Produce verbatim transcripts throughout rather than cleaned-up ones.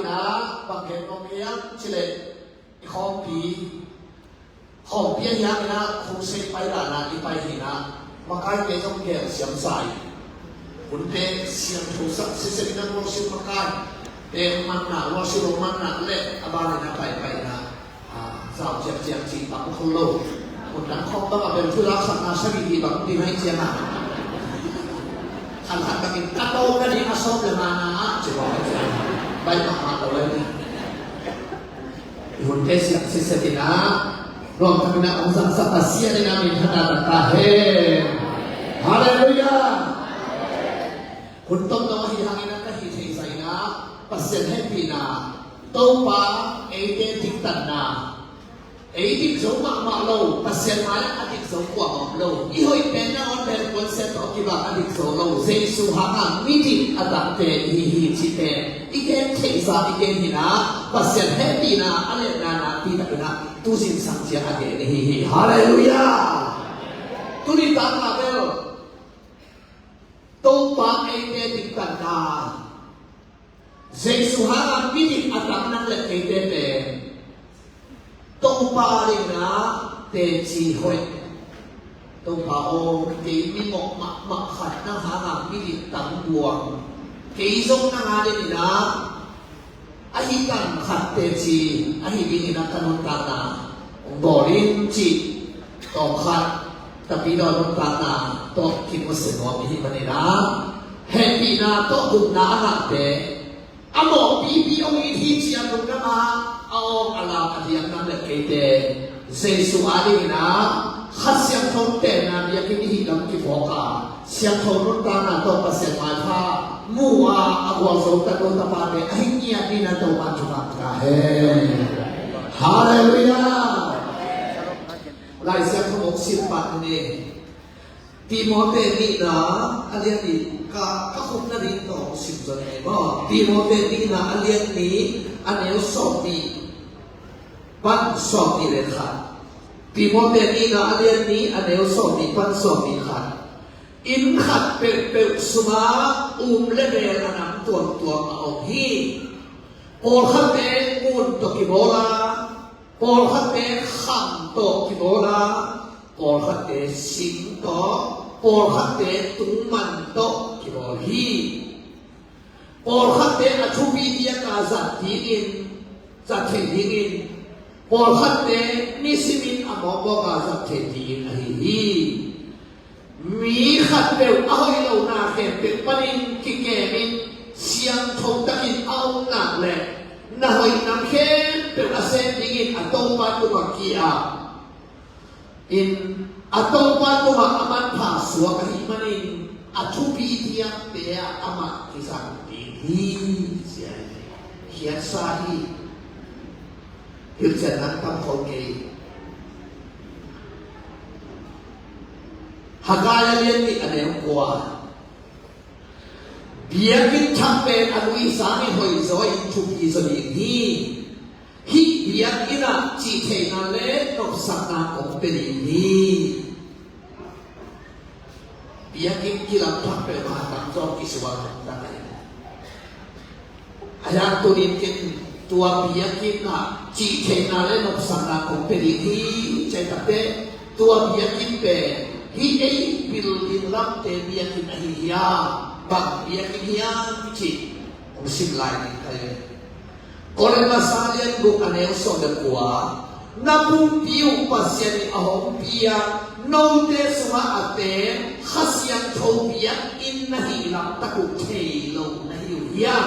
Ina bang gen nuam hiam cih leh i khawmpi, khawmpi a hiang ina khung sei pai lana i pai hina, makaite zong gel siam sa hi. Hunte siangtho sak sisek ina worship makai te manna, worship manna le a ban ina pai pai ina, ah, zau ciak ciak ci tam kho lo. Hun dang khawng bang a bel thu lak sakna sagih hi bang ding hai ciang a. Khan khat bangin ka tawm na ding a sawm le mana ah ci bawk hai ciang. Bai mahmah lo lai ni. Hunte siang sisek ina, nuam takin a hong zangsak Pasian ina min thangtak ta hen. Halleluiah. Hun tomno ahi hangin a ka hih theihsa ina, Pasian hehpihna, Topa eite diktanna, ei dik zo mahmah lo, Pasian mai-ah a dik zo kuamah om lo. I hoih pen nangawn pen puansiat tawh kibang a dik zo lo. Jesu hanga midik a dangte i hi hi cihte i gen theihsa i gen hina, Pasian hehpihna a letna nakpi takin a tu zingsang ciang a gen i hi hi. Halleluiah. Tuni tangah bel Topa eite diktanna, Jesu hanga midik a dang nang le keite pen Topa dingin a teci hoih. Topa aw, kei mimawh mahmah khat nang hanga midik tang buang, kei zong nang a dingin a ahi tan khat teci ahi dingin a ka nuntakna hong bawl in cih tawm khat, Tapidaw nuntakna tawh kimusia nuam i hih manin a, hehpihna tawh gupna a ngahte a mawhpipi hong it hi ci-a lungdam a, a awng a lam a diak nang le keite Jesu a dingin a Kha Siangtho tenna biakinn i hih lam kiphawk a, siangtho nuntakna tawh Pasian maipha mu a, a gualzo tanu tapate a hing ngiat dingin a Topa thupha pia ta hen. Halleluiah. Lai Siangtho hong sim pah ni. Timote nihna a lian nih, ka, ka khupna ding tawh hong sim zaw ni maw. Timote nihna a lian nih, a neu sawmnih pan sawmnih le khat. Timote nihna a lian nih, a neu sawmnih pan sawmnih khat. Inn khat peuhpeuh sungah um le mel a nam tuamtuam a om hi. Pawlkhatte ngun tawh kibawl a, pawlkhatte kham tawh kibawl a, pawlkhatte sing tawh, pawlkhatte tungman tawh kibawl hi. Pawlkhatte a thupi diaka zat dingin, zat theih dingin, pawlkhatte nisimin a mawkmawka zat theih dingin ahi hi. Mi khatpeuh a hoih lohna khempeuh panin kikemin siangtho takin a om nak leh na hoih nam khempeuh a sem dingin a Topa tungah ki-ap in, a Topa tungah a manpha suak ahih manin a thupi diakte ah amah kizang ding hi, ci hi. Khiatsa hi. Hilhcian nang tam khol kei. Haggai a lian nih a neu kua. Biakinn thak pen a nuihzang in hoihzaw in thupi zaw ding hi. Hih biakinn ah cihtheihna le nopsakna kong pia ding hi. Biakinn kilam thak peuh kha tamzaw kisual thak ta hi. A hiang tunin ken tua biakinn ah cihtheihna le nopsakna kong pia ding hi, ci takte tua biakinn pen hih ei pil ding lamte biakinn ahi hiam, bang biakinn hiam cih hong sim lai ding ka hi. Korin masa lian guk a neu sawm le kua. Na pumpi uh Pasian in a hong pia note sungah a teng Kha Siangtho biakinn na hih lamtak uh thei lo na hi uh hiam?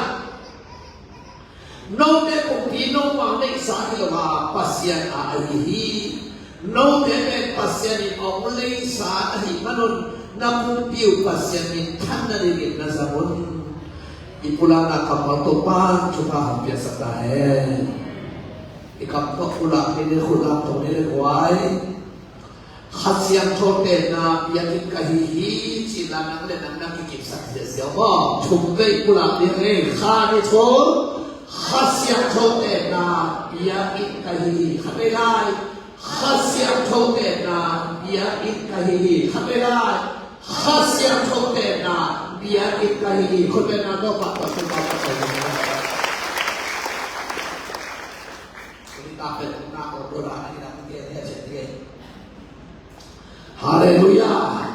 Note pumpi note a neihsa hi lo a, Pasian a ahi hi. Note pen Pasian in hong leisa ahih manun na pumpi uh Pasian minthan nadingin na zang un. I pulakna kammal Topa'n thupha hong piaksak ta hen. I kam tawh pulak ni le khut lam tawh ni le guai. Kha Siangtho tenna biakinn ka hi hi cih la nang le nang na kikipsak ziahziah maw. Thum vei pulak ding ei. Khat, nih, thum. Kha Siangtho tenna biakinn ka hi hi. Khat vei lai. Kha Siangtho tenna biakinn ka hi hi. Khat vei lai. Kha Siangtho tenna biakinn ka hi hi. Khut beng na tawh pah tawh thupha ka hi hi. Halleluiah.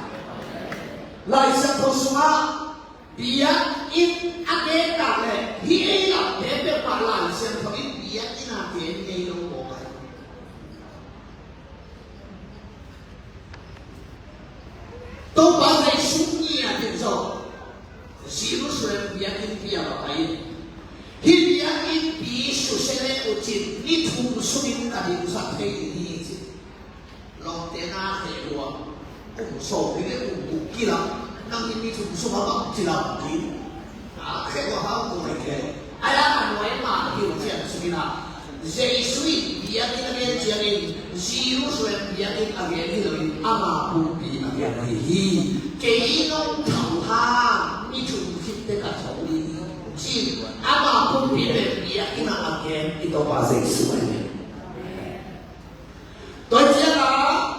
Lai Siangtho sungah biakinn a gen nak leh hih ei lamte peuhmah Lai Siangtho in biakinn a gen ngei lo mawk a hi. Topa Jesu ngiat in zong Jerusalem biakinnpi ah va pai in, hih biakinnpi susia le uh cin ni thum sungin ka dingsak thei ding hi ci. Lawmte na kheh lua, kum sawm ding le kum guk kilam, nang in ni thum sungah bang ci lam ding. A khek uh a hau kong ai kei. Ai a nuai mah a kiu cian sungin ah Jesu in biakinn a gen ciangin Jerusalem biakinn a gen hi loin ama pumpi a gen ahi hi. Kei nong thau hang ni thum khit teh ka thau ding hi ci-in ama pumpi pen biakinn ah a gen i Topa Jesu ahi hi. Tua ciangin ah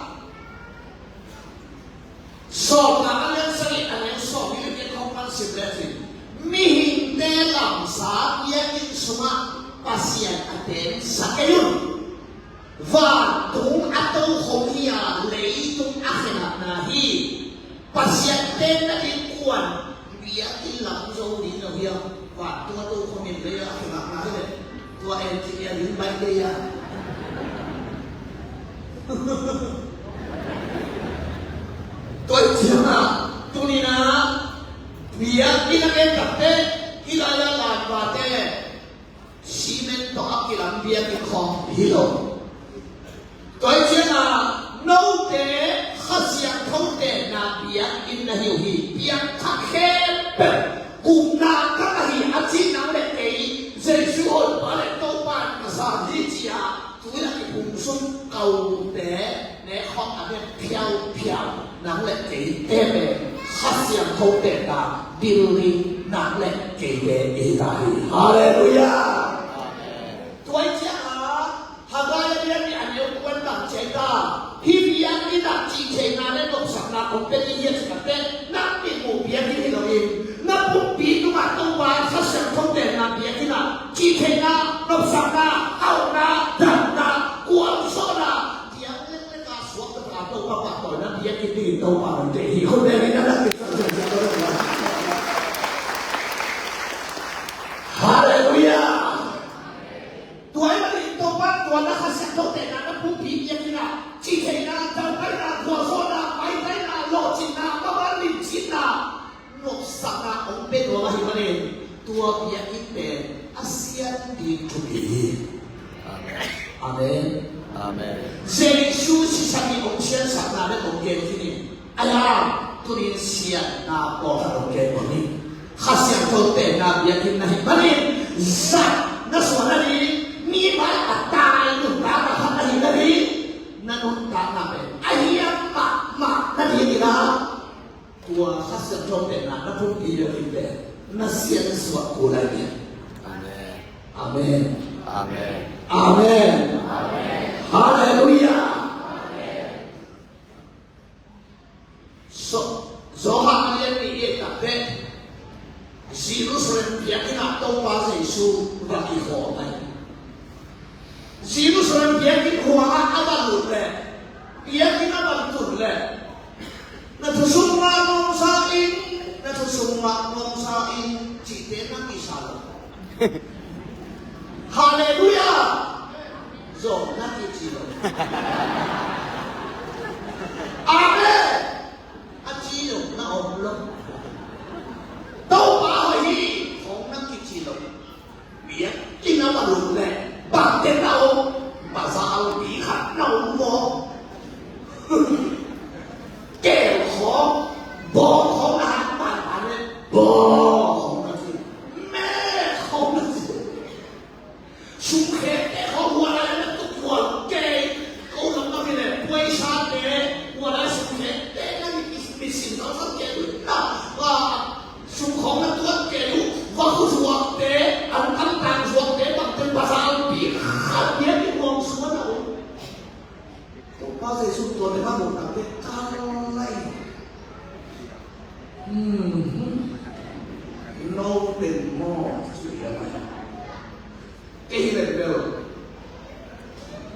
Sawltak a lian sagih a neu sawmli le giat khawng pan sim le cin, mihingte lamsang biakinn sungah Pasian a tengsa kei un. Vantung a tokhom hi a, leitung a khenatna hi. Pasian tenna ding kuan biakinn lam zo ding lo hiam? Vantung a tokhom in lei a khenatna hi leh tua engineer ding baih lei a. Tua hi ciangin ah tuni-in ah biakinn a gen tak teh hih lai-ah lanvate cement tawh a kilam biakinn khawng hi lo. Tua hi ciangin ah note Kha Siangtho tenna biakinn na hi uh hi. Piang thak khempeuh gupna ka hi a cih nang le kei Jesu Hoihpa le Topa na sa hi ci-a tui a kiphum sung kaute ne khawng a bek phiauphiau nang le keite pen Kha Siangtho tenna building nang le keite i hi ta hi. Halleluiah. Tua hi ciangin Haggai a lian nih a neu kuan bang ci hiam? Hih biakinn ah cihtheihna le nopsakna kong pia ding hi a cih tak teh nang mitmuh biakinn hi loin na pumpi tungah Topa Kha Siangtho tenna biakinn ah cihtheihna, nopsakna, hauhna, damna, gualzawhna, diang lengleng a suakta taka Topa pahtawina biakinn dingin Topa nong deih hi. Khut beng in na lam in. Halleluiah. Tua ahih manin Topa tua na Kha Siangtho tenna na pumpi biakinn ah cihtheihna, dalpaina, gualzawhna, maitaina, lawhcinna, maban limcinna, nopsakna hong pia nuam ahih manin tua biakinn pen a sian ding thupi hi. Amen. Amen. Amen. Jesu sisan in hong siansakna le hong gen khin in, ahi hang tuni-in siatna pawlkhat hong gen nuam hi. Kha Siangtho tenna biakinn na hih manin zat na suan nading, mi mai a tai nuntakna khat na hi nading, na nuntakna pen a hiam mahmah nading in ah tua Kha Siangtho tenna na pumpi biakinn pen na siansuah kul lai hi. Amen. Amen. Amen. Amen. Amen. Halleluiah. So, Johan a lian nih i et tak teh Jerusalem biakinn ah Topa Jesu va kikhawm hi. Jerusalem biakinn huang ah a va lut leh, biakinn a va lut leh, na thusung mah nuamsa in, na thusung mah nuamsa in cihte na kisa lo. Halleluiah. Zong na kici lo. Amen. A ci lo na om lo. Topa hoih hi khong na kici lo. Biakinn a va lut leh bangte na om? Bazar pi khat na om maw? Keel khawng, bawng khawng na hang, banban leh bawng khawng na ci, mek khawng na ci. Sumkhette khawng hua lai na tuk hual kei. Ko lam bang hi leh puaisate hua lai sumkhette na mi, mi sin zong zong kei na. Sum khawng na tuat kei uh, va khu zuakte, an tam tang zuakte, bangte bazar pi khat biakinn huang sung a na om. Topa Jesu tuate va muh tak teh kal lai. Hmm. No pen maw. Kei hi leh bel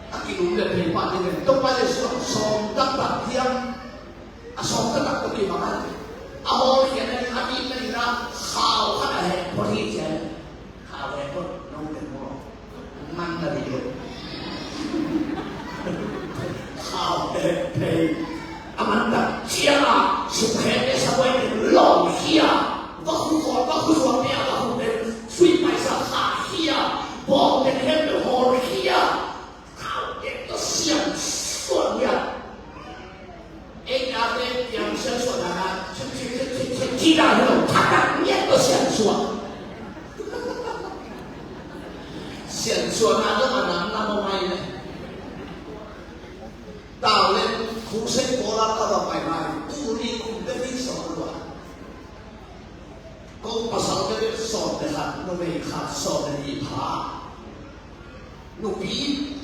a kilum leh pei pah ding leh Topa Jesu a sawm taktak hiam? Hei, a man tak ciangah sukhen le sabuai pen lawng hi a, va khu zawn, va khu zuak pen a va khu pen sui paisa kha hi a, bawng pen hem pen hawl hi a, thau pen tawh siam suak hi a. Ei a pen piang siam suak na na, ci da hi lo, thak tak ngiat tawh siam suak. Siam suak na tawh a nam na mawk mai le. Tau le, crusade pawl ah ka va pai lai, tuni kum pen hi sawm lua. Ko pasal pen sawm le khat, numei khat, sawm le nih pha. Nupi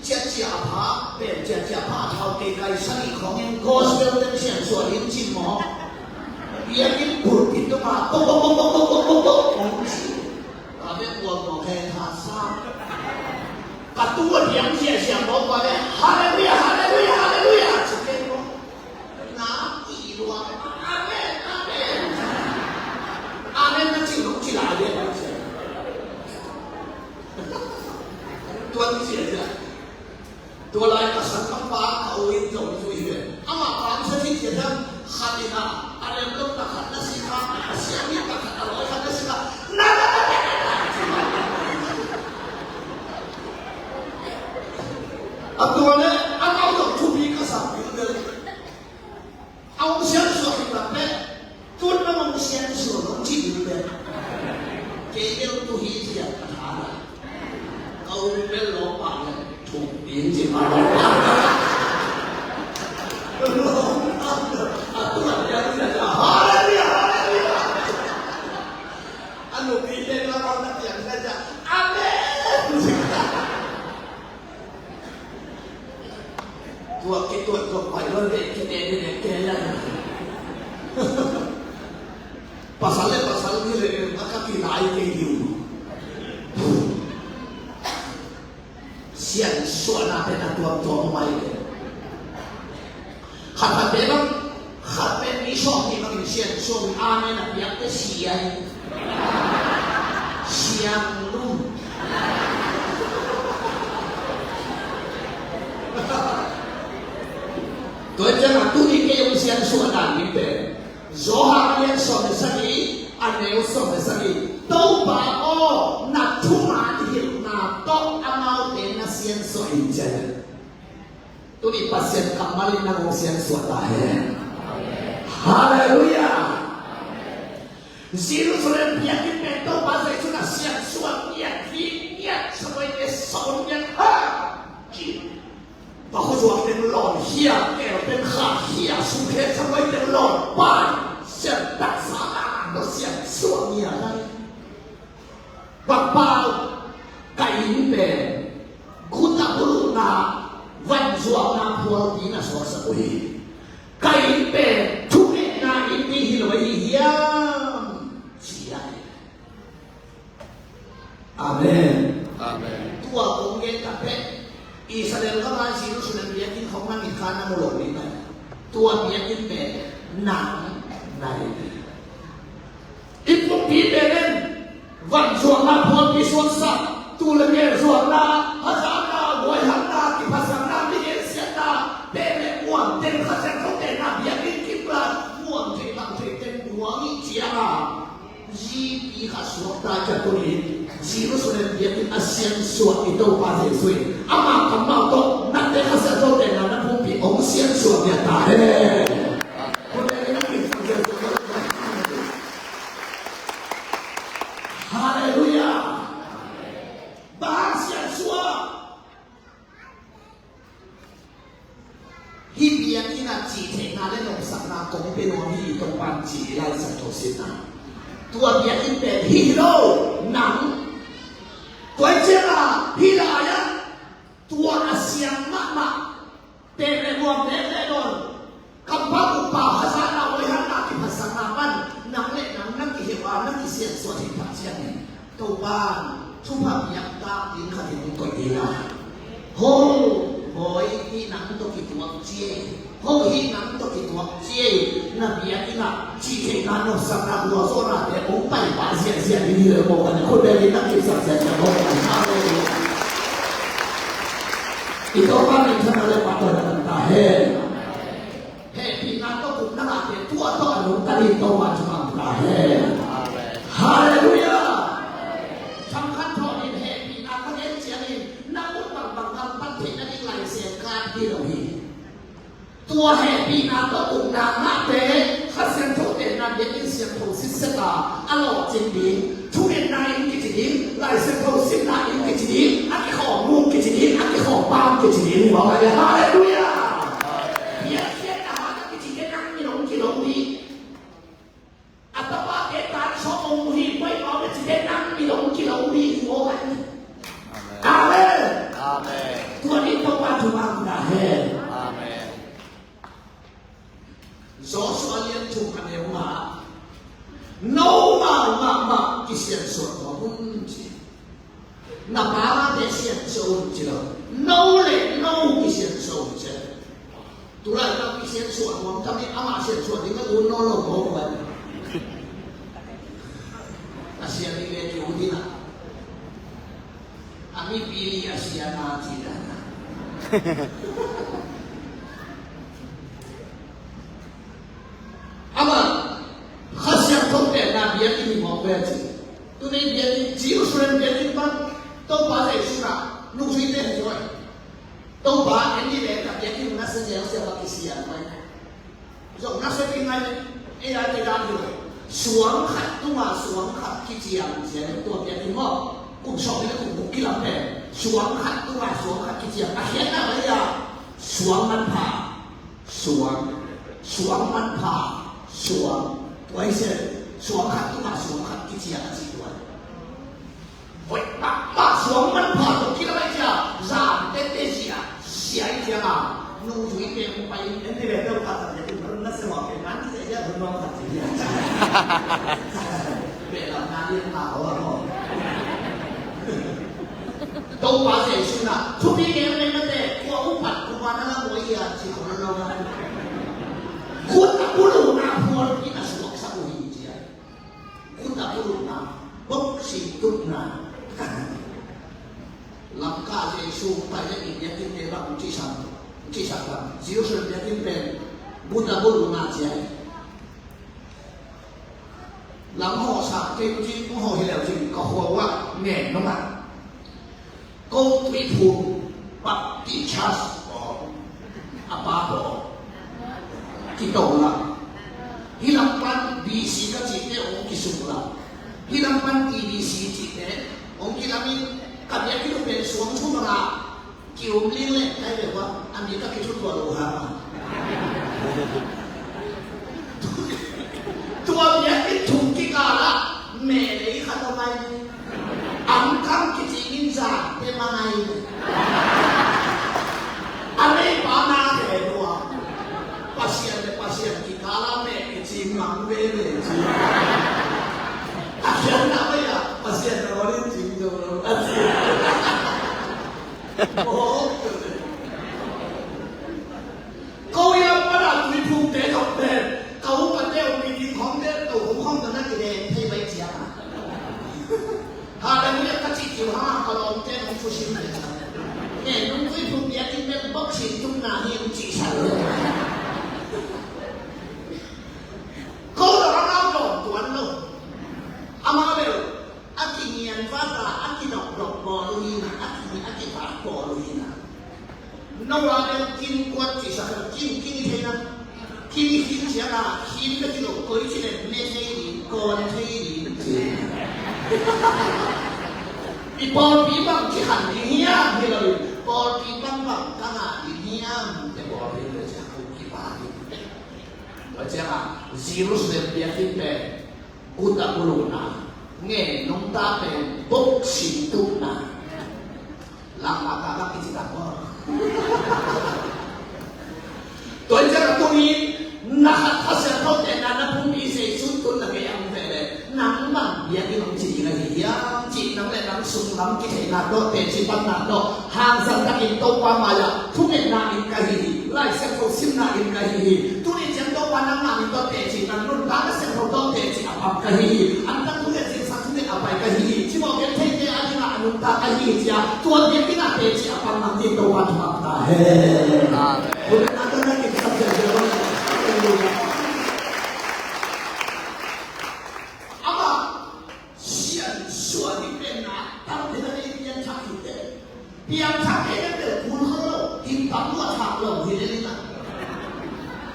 ciatciat pha, pen ciatciat pha, thau kei kai sagih khawng in gospel pen siam suak in cin maw. Biakinn pulpit tungah, bok, bok, bok, bok, bok, bok, bok, bok, bok, bok, ci. Ka vek buang mawk he tha sa. Ka tu a diang ziahziah mawk pa le, Halleluiah, Halleluiah, Halleluiah, ci kei maw. Na i luang, Amen, Amen. Amen na ci lung ci lai le, tuan ziahziah. Tua lai ka sanggampa ka u in zong zui hi ve. Amah pamsa ci ciat hiam, khat in a, a lem lo na khat na si kha, a siam hi na khat a lawi khat na si kha. Na, na, na, na, na, na. A tua le, a nau zong thupi ka sak ding ve. A hong siam suak hi tak peh, tun na hong siam suak hong ci ding peh. Kei bel tu hi ci a ka tha na. Ka um bel lawm pah le thum ding ci ma lawm pah. Lawm pah. A tu a diang ci a, Halleluiah, Halleluiah. A nupi te na lawm na diang ci a, Amen. Tuak kituak tuak pai lo de ke de de de ke ya. Pasal le pasal ni le a ka kilai kei diu. Sian suahna pen a tuamtuam mai kei. Khat khat pen bang, khat pen mi sawm nih bangin sian suah, amen a piak te sian. Sian lum. Tua ciangin tuni kei hong sian suah dan ding pen Johan a lian sawm le sagih, a neu sawm le sagih. Topa aw, na thuman hilhna tawh amaute na siansuah in ci a. Tuni Pasian kammal in nang hong siansuah ta hen. Halleluiah. Jerusalem biakinn pen Topa Jesu na siansuah ngiat hi, ngiat, sabuai te sawm ngiat ha. Pakhuzuak teng lawn hi a, kel teng khah hi a, sungkhen sabuai teng lawn pan sian taksa a, na siansuah ngiat a. Bang pau, ka inn pen guta bulukna, vanzuakna phualpi na suaksak uh hi. Ka inn pen thungetna inn ding hi lo ahi hiam? Ci a. Amen. Amen. Tua kong gen ta peh, Israel gam a Jerusalem biakinn khong na mitkha na mu lo ding a. Tua biakinn pen nang na hi. I pumpi pen en, vanzuakna phualpi suaksak, tul le ngelzuakna, hazatna, huaihamna, kiphatsakna, mi gensiatna, pek le muam teng, Kha Siangtho tena biakinn kipla, muam thei bang thei teng nuam i ciang a. Zipi kha suakta ciang tuni Jerusalem biakinn a siansuah i Topa Jesu in ama kammal tawh nate Kha Siangtho tena na pumpi hong siansuah ngiat ta hen. Halleluiah. Bang hang siansuah? Hih biakinn ah cihtheihna le nopsakna kong pia nuam hi, Topa'n ci hi, Lai Siangtho sitna. Tua biakinn pen hih hi lo, nang. Tua hi ciangin hih lai-ah tua a siang mahmah, tel le muam, nek le dawn, kampau ukpa, hazatna, huaihamna, kiphatsakna pan nang le nang na kiheuh a, na kisiansuah theih tak ciangin Topa'n thupha piak tak ding khat in hong koih ding a. Ho, hoi, hih nang tawh kituak ci ei. Ho, hih nang tawh kituak ci ei. Na biakinn ah cihtheihna, nopsakna, huazawhnate hong pai pah ziahziah ding hi leh mawh, kan khut beng in na kipsak ziahziah mawh. Amen. I Topa minthanna le pahtawina tang ta hen. Topa thupha ta hen. Halleluiah. Thangkhat thawn in hehpihna ka gen ciangin na ut bangbang gamtat theihna ding Lai Siang ka at hi lo hi. Tua hehpihna tawh ukna ngahte Kha Siangtho tenna biakinn siangtho sitset a, a lawhcing ding, thungetna inn kici ding, Lai Siangtho simna inn kici ding, a kikhawm muk kici ding, a kikhawm paam kici ding. Halleluiah. Biakinn a hat a kici te nang min hong kilo ding. A tapate tan sawm hong uh hi, Baibal na cite nang mi dong kilo ding hi maw. Amen. Amen. Amen. Tua ni Topa thupha ta hen. Amen. Joshua lian thum a neu nga. No mah mah mah kisiansuah nuam un ci. Na pa mate siansuah un ci lo. No le no kisiansuah un ci. Tulai tau kisiansuah nuam tam in amah siansuah ding a un nawn lo ko kuan. A sian ding le ki un ding a. A mipi li a sian a ci dan a. Amah Kha Siangtho tenna biakinn hi mawk ve a ci. Tuni biakinn, Jerusalem biakinn pan Topa Jesu na nungzuite hi zaw. Topa en ni le ka biakinn na se zel sia ba kisian mai. Zong na se pi ngai ei a te dan hi lo. Suang khat tunga suang khat kiciang sia tua biakinn maw. Kum sawm ni le kum guk kilam pen. Suang khat tunga suang khat kiciang. A hian na mai a. Suang manpha. Suang, suang manpha, suang. Tua hi se, suang khat tungah suang khat kiciang a ci tua. Hoih mahmah suang manpha tawh kilak a cia, zan tete cia, sia i ciang a, nungzuite hong pai in, en ni le teu khat a cia, tu na se wang ke, nan ci cia, hun nong khat ci cia. Belam nan in a, oh, oh. Topa Jesu na thupi keng mei mate, kua upat kuma na la moi a ci ko na lo na. Gut a bulu na phual pi na suak sa uh hi cia. Gut a bulu na, boxing tukna. Lamka Jesu pai na in ya kin te bang ci sang, ci sang bang. Jesu ya kin pen, gut a bulu na cia. Lam hawh sa kei uh cin, hong hawh hi leu cin, ka hua uh ah ngen nung ah. Ko Tuiphum Baptist Church pawl, a pa pawl, kito la. Hi lam pan B C ka cihte hong kisuk la. Hi lam pan T B C cihte hong kilam in ka biakinn uh pen suang thum a la. Ki-um ling leh kai ve ua, a mi ka kithutuah lo hang a. Tua biakinn thum kikal ah meh lei khat a mai. Angkang kicing in zan te mai. A lei pa na he lua. Pasian le Pasian kikal ah meh kicing mang veve ci. A khiatna mai ah Pasian na ol in cing zo lo a ci. Ko i lam pana Tuiphumte zong pen ka upate uh mi ding khawngte to hong khawng to na kidem thei bai ciang a. Halleluiah ka cih kiu hang a ka lawmte nong thusim le. Nge nong Tuiphum biakinn pen boxing tukna hi hong cih sa lo. Ko tawh amau dawn tuan lo. Amau bel a kinian vata, a kidokdok bawl uh hi na, a kini a kipak bawl uh hi na. No a bel kin kuat cihsak lo, kin kin i thei na. Kin i khin ciang a, khin bek hi lo, koi ci le me thei ding, kawn thei ding. I pawlpi bang kikhan ding hiam hi lo in, pawlpi bang bang ka ngah ding hiam, te pawlpi bek ciang a, kong kipak ding. Tua ciangin Jerusalem biakinn pen guta bulukna, ngen nungta pen boxing tukna. Langmah ka bak kici tak maw. Tua ciangin tuni na khat Kha Siangtho tenna na pumpi Jesu tun na kei ang ve le. Nang bang biakinn hong ci ding ahi hiam cih nang le nang sunglam kitheihna tawh teci panna tawh hangsan takin Topa mai-ah thungetna in ka hi hi. Lai Siangtho simna in ka hi hi. Tuni ciang Topa nangmah min tawh teci, nang nuntakna Siangtho tawh teci a pam ka hi hi. Antang thunget zingsang thunget a pai ka hi hi. Cimawh gen theite a dingah a nuntak ka hi hi cia tua biakinn ah teci a pam nang ding Topa thupha ta hen. Amen. Thungetna tawh na kinsam ziahziah lo. Hallelujah. Piangthak kei bel kul kho lo, in tam lua thak lo hi le na.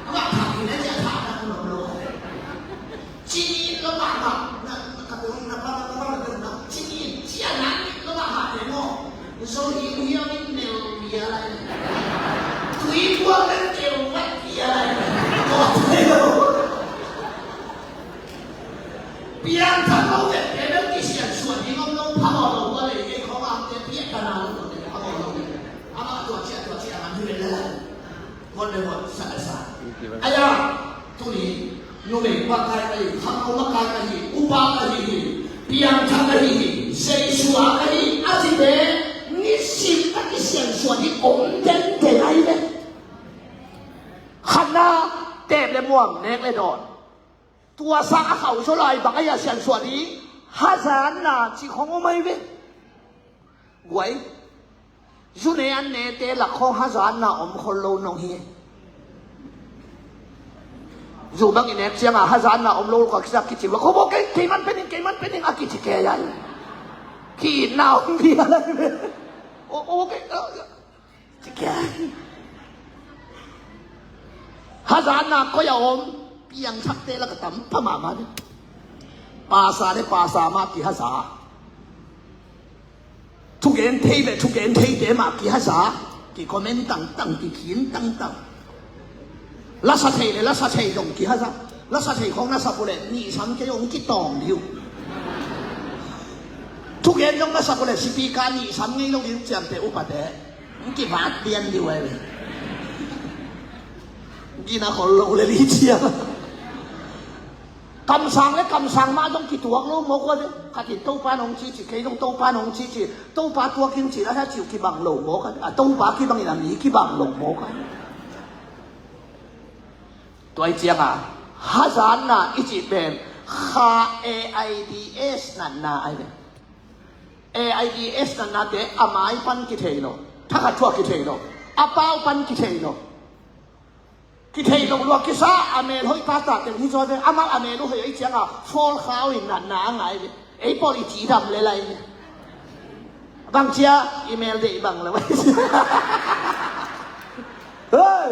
Amah thak hi na cia thak na kun om lo. Cingin lo mahmah na, na ka tung na pa na ka pa na tung na cingin cia na ni lo mahmah te mo. Zo hi hi a min neu hi a lai. Tui kua kan keu vat hi a lai. Ko te lo. Piangthak lo vek te bel kisiansuah ding om lo, phamawh lo ua lei kei khawng a te piak ka na lo te phamawh lo. Amah tua ciah tua ciah a man hi ve le lai. Mon le mon sa le sa. Aya tuni numei pa kai ka hi, khangno ma kai ka hi, upa ka hi hi, piangthak ka hi hi, Jesu a ka hi a ci te nisim ka kisiansuah ding om tenten ai ve. Khatna, tep le muam, nek le dawn. Tua sang a khauh zaw lai bang a hia siansuah ding? Hazatna cih khong om ai ve. Guai. Zu ne an ne te lak khong hazatna om khol lo nong hi. Zu bang i nek cianga hazatna om lo ka kisa kici lo. Ko bo kei, kei man pening, kei man pening a kici kei ai. Ki na om bi a lai ve. O, o, kei, o, Cikia. Hazatna koi a om, piangthakte lak a tam pha mahmah ni. Pasa le pasa mah kihaza. Thugen thei le thugen theite mah kihaza. Ki comment tangtang, ki khin tangtang. Lasa thei le lasa thei zong kihaza. Lasa thei khong lasa pule nih sam kei zong kitawng diu. Thugen zong lasa pule sipi ka nih sam ngei lo diu ciamte upate. Kivat lian diu ai ve. Gina khol lo le li cia. Kamsang le kamsang mah zong kituak lo mawk ua ve. Khatin Topa nong ci ci, kei zong Topa nong ci ci. Topa tuakin ci la ha ciu kibang lo mawk a. A Topa kibangin a mi kibang lo mawk a. Tua i cianga hazatna i cih pen kha AIDS natna ai ve. AIDS natnate a mai pan kithei lo, thakhat thuak kithei lo, a pau pan kithei lo. Kithei lo lua kisa a mel hoih tata teng hi zaw ve. Amah a mel uh hoih hoih cianga fawlkhau in natna a ngai ve. Ei pawl i cidam le lai ve. Bang cia i mel deih bang lo. Hei.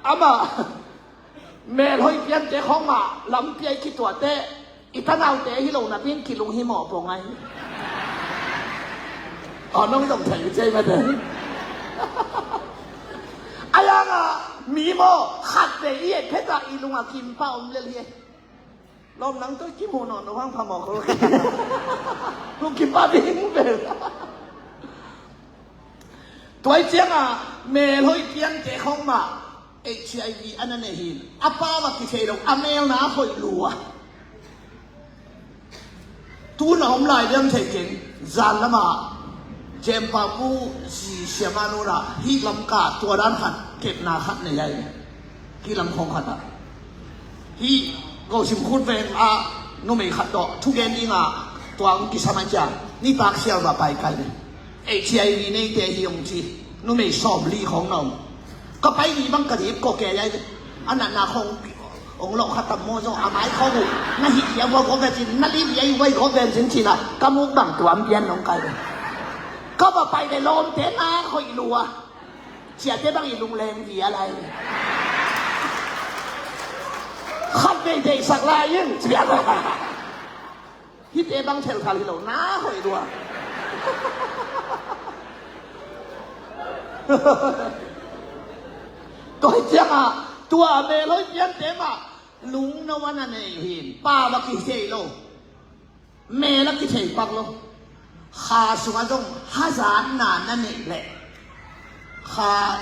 Amah mel hoih piante khawng mah lampi a i kituahte i tanaute hi lo napi in kilung hi mawh pong ai. Aw nong i dong thei mi cia i mate. A yangah mi maw khat vei i et phetah i lungah kimpa om lel hi. Lawm nang tawh kimu nawn lo hang phamawh ko. Lungkim pa ding bel. Tua i ciangah mel hoih piangte khawng mah HIV a na neih hi. A pau a kithei lo, a melna a hoih lua. Tu na om lai liam thei keng, zan lamah Jempau pu zi siama nunah hih lam ka tua dan khat kepna khat nei ai. Hih lam khawng khatah hih gosim khut veng ah numei khat tawh thugen dingah tua hong kisam ai ciang nitak sial va pai kai ve. HIV neite hi hong ci. Numei sawmli khawng na om. Ka pai ni bang ka dip ko ke ai ve. A natna khawng hong lawh khatam maw zaw a mai khawng uh na hih hia vua gawp vencin na lip hia i vai gawp vencin cinah ka muk bang tuam pian nong kai ve. Ka va pai ve lawmte na hoih lua. Ciate bang i lungleng dia lai. Khat vei deihsak lai in cia. Hihte bang thelthal hi lo na hoih lua. Tua hi ciangah tua a mel hoih piante mah lungno a na nei uh hin pa va kithei lo. Mel a kithei pak lo. Kha sungah zong hazatna na neih leh kha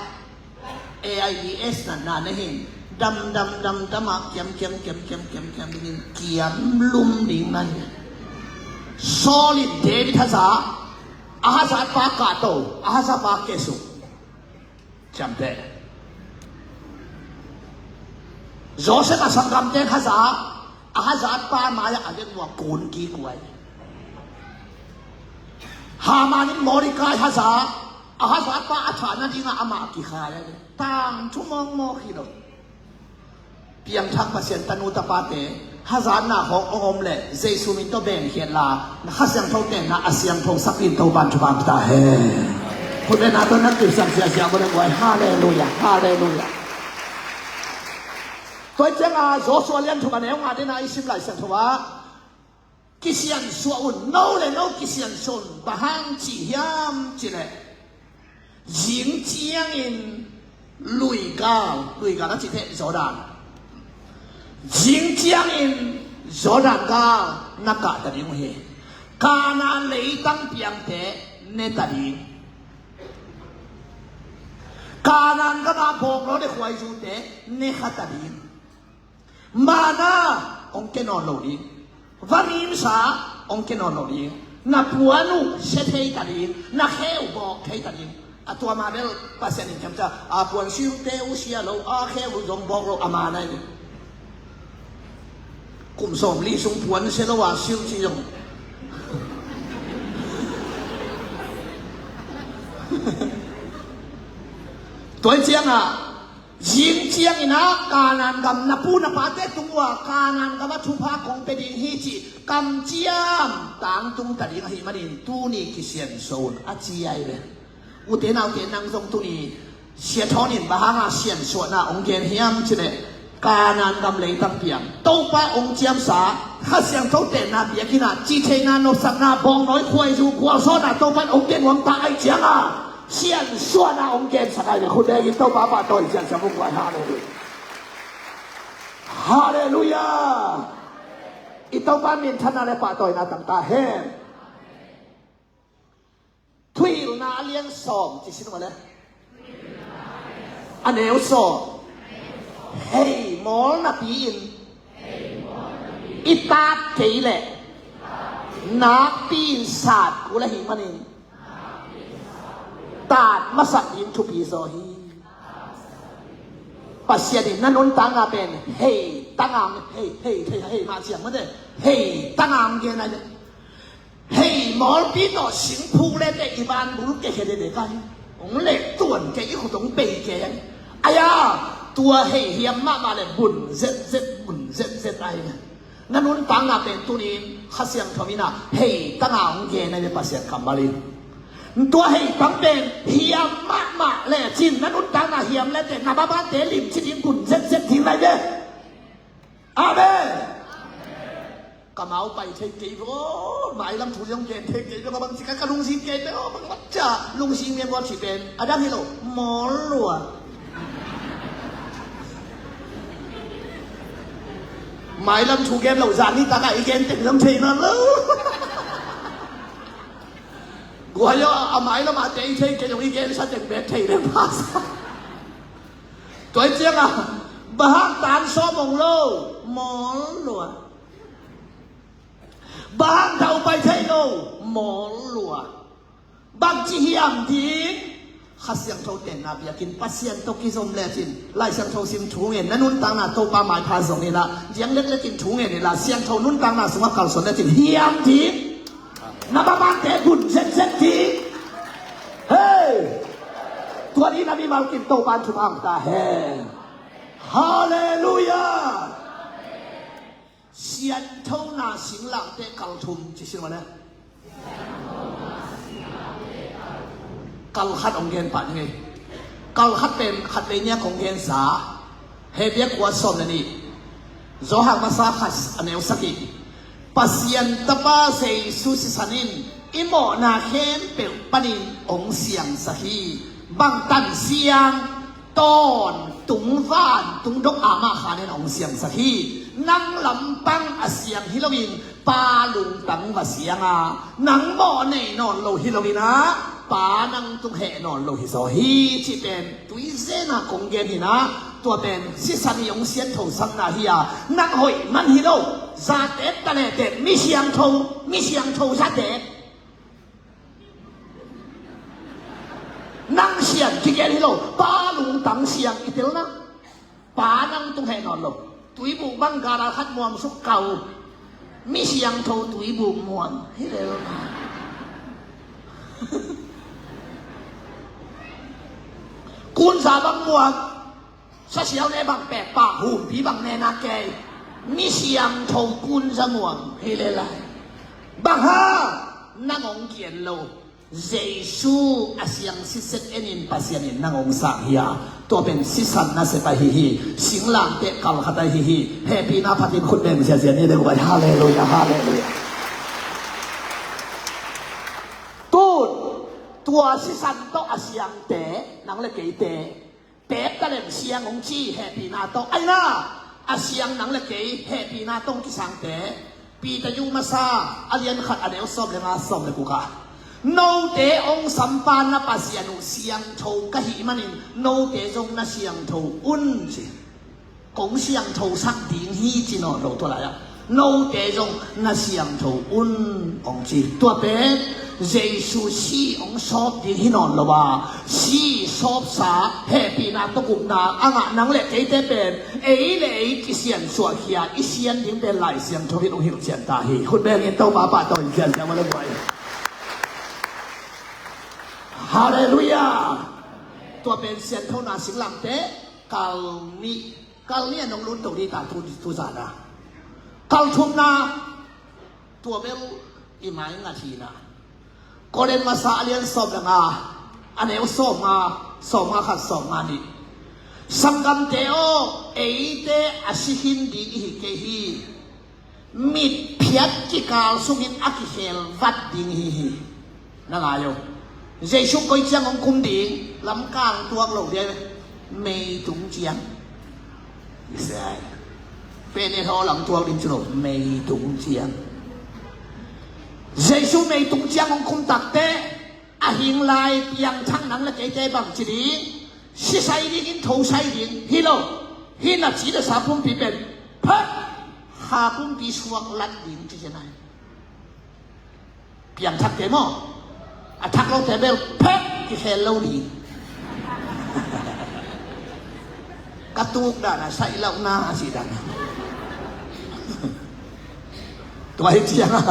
AIDS natna na hin dam dam dam dam ah kiam kiam kiam kiam kiam kiam dingin kiam lum ding na hi. Saul in David haza a hazat pa kahto a haza pa kesuk. Ciamteh. Joseph a sanggamte haza a hazat pa mai-ah a vek vua kun kik uh ai. Haman in Mordecai haza a hazat pa a thah nadingah amah kikhai ai. Tangthu mawkmawk hi lo. Piangthak Pasian tanu tapate Hazatna khawng hong om leh Jesu min tawh bengkhiat la, na Kha Siangtho tenna a siangtho sak in Topa'n thupha pia ta hen. Khutbetna tawh na kipsiang siasia bawl le guai. Halleluiah, halleluiah. Tua hi ciangah Joshua lian thum a neu nga dena i sim Lai Siangtho ah, kisiansuah un, no le no kisiansuah un, bang hang ci hiam cih leh, zing ciangin luigal, luigal a cih teh Jordan, zing ciangin Jordan gal na kah ta ding uh hi. Kanaan leitang piangte ne ta ding. Kanaan gama bawngnawi le khuaizute ne kha ta ding. Manna hong kia nawn lo ding. Vanimsa hong kia nawn lo ding. Na puan uh sia thei ta ding. Na khe uh bawk thei ta ding. A tua mah bel Pasian in ciamcia, a puan siute uh sia lo, a khe uh zong bawk lo, a manna hi. Kum sawmli sung puan sia lo a sia uh ci zong. Tua hi ciangah, zing ciangin ah Kanaan gam na pu na pate tung uh a Kanaan gam ah thupha kong pia ding hi cih kamciam tangtung ta ding ahih manin tuni kisiansuah un a ci ahi ve. Ute naute, nang zong tuni siathawnin bang hanga siansuahna hong gen hiam cih leh, Kanaan gam leitang piang Topa hong ciamsa, Kha Siangtho tenna biakinn ah, cihtheihna, nopsakna, bawngnawi, khuaizu, gualzawhna Topa in hong gen nuam ta ahih ciangah siansuahna hong gensak ahi ve. Khut bengin Topa pahtawina siansuah vung guai. Halleluiah. Halleluiah. I Topa minthanna le pahtawina tang ta hen. Thuhilhna a lian sawm ci sin mah le, a neu sawm. Hei mawl napi-in i tat kei leh nakpi-in sat kul ahih manin tat masak ding thupi zaw hi. Pasian in na nuntakna pen hei tangah, hei, hei, hei, hei mah ciang mate, hei tangah hong gen ahi ve. Hei mawlpi tawh singphuk le teh i van bul kekhia dede ka hi. Hong leh tuan kei, i khut hong bei kei ahi. Aia, tua hei hiam mahmah le bun zetzet, bun zetzet ahi. Na nuntakna pen tunin Kha Siangtho in ah hei tangah hong gen ahi ve, Pasian kammal in. Tua hei tang pen hiam mahmah lecin na nuntakna hiam le teh na babate limci ding, bun zetzet ding lai ve. Amen. Kamau pai thei kei vo, mailam thu zong gen thei kei vo, bang ci ka, ka lungsim kei vo, bang mat ca lungsim gen vo ci pen a dang hi lo, mawl lua. Mailam thu gen lo, zan nitak a i gen teng zong thei nawn lo. Guai aw, a mailam a tei thei kei zong i gensa teng bek thei lem pha sa. Tua hi ciangah, bang hang tan sawm hong lo, mawl lua. Bang hang thau pai thei lo, mawl lua. Bang ci hiam ding? Kha Siangtho tenna biakinn Pasian tawh kizom lecin, Lai Siangtho sim, thu ngen, na nuntakna Topa maipha zong in ah, diang leklekin thu ngen in ah, siangtho nuntakna sungah kalsuan lecin hiam ding? Na babate bun zetzet ding. Hei! Tua ding na mimal kim Topa'n thupha hong ta hen. Halleluiah! Sianthona singlamteh kal thum ci sin mah le. Kal khat hong gen pah ning ei. Kal khat pen khatvei nia kong gensa. Hebru kua sawm le nih, Johan masa khat a neu sagih. Pasian Tapa Jesu sisan in i mawhna khempeuh panin hong siangsak hi. Bang tan siang? Tawntung vantung dong amah khanin hong siangsak hi. Nang lampang a siang hi loin Pa lungtang va siang a, nang mawh nei nawn lo hi loin ah, Pa nang tung heh nawn lo hi zaw hi, cih pen tuizen a kong gen hi in ah, tua pen sisan i hong sianthosakna hi a, nang hoih man hi lo, zate taletet, mi siangtho, mi siangtho zate. Nang sian kigen hi lo, Pa lungtang siang i telna. Pa nang tung heh nawn lo. Tuibuk bang gala khat muam suk kau. Mi siangtho tuibuk muam hi lel. Kunza bang muam. Sasiau ne bang pek, pa humpi bang ne na kei. Mi siangtho kun zamuang hi le lai. Bang hang nang hong kian lo. Jesu a siang sitset enin Pasian in nang hong sang hi a, tua pen sisan nasep ahi hi. Singlamteh kal khat ahi hi. Hehpihna phatin khut beng ziazia ni deuh vai. Halleluia, halleluia. Tun tua sisan tawh a siangte, nang le keite, pek talem siang hong ci, hehpihna tawh. Aina a siang nang le kei hehpihna tawh hong kisangte, Peter yu masa a lian khat a neu sawm le nga, sawm le guk ah, note hong sampa na Pasian uh siangtho ka hih manin note zong na siangtho un ci. Kong siangtho sak ding hi ci nawn lo tua lai-ah, note zong na siangtho un hong ci. Tua pen Jesu si hong sawp ding hi nawn lo a, si sawpsa hehpihna tawh gupna a ngah nang le keite pen ei le ei kisiansuahkhia i sian ding pen Lai Siangtho in hong hilhcian ta hi. Khut bengin Topa pahtawi in siansiang ua le guai. Halleluia. Tua pen Sianthona Singlamteh kal nih. Kal nih a nong lungto dih ta tu, tu zan a. Kal thumna, tua bel i mai ngat hi na. Korin masa a lian sawm le nga, a neu sawm nga, sawm nga khat, sawm nga nih. Sanggamte aw, eite a si khin ding i hi kei hi. Mitphiat kikal sungin a kikhel vat ding hi hi. Na ngai aw. Jesu koi ciang hong kum ding, lamkang tuak lo ding, meitung ciang. Isai. Pen e thaw lam tuak ding ci lo, meitung ciang. Jesu meitung ciang hong kum takte, a hing lai piangthak nang le keite bang ci ding, sisai ding in thosai ding hi lo. Hi na ci le sa pumpi pen phat, kha pumpi suak lat ding ci ci nai. Piangthakte maw, a thak lote bel pek kikhel lo ding. Ka tuk dan a saih lauhna a si dan. Tua hi ciang a,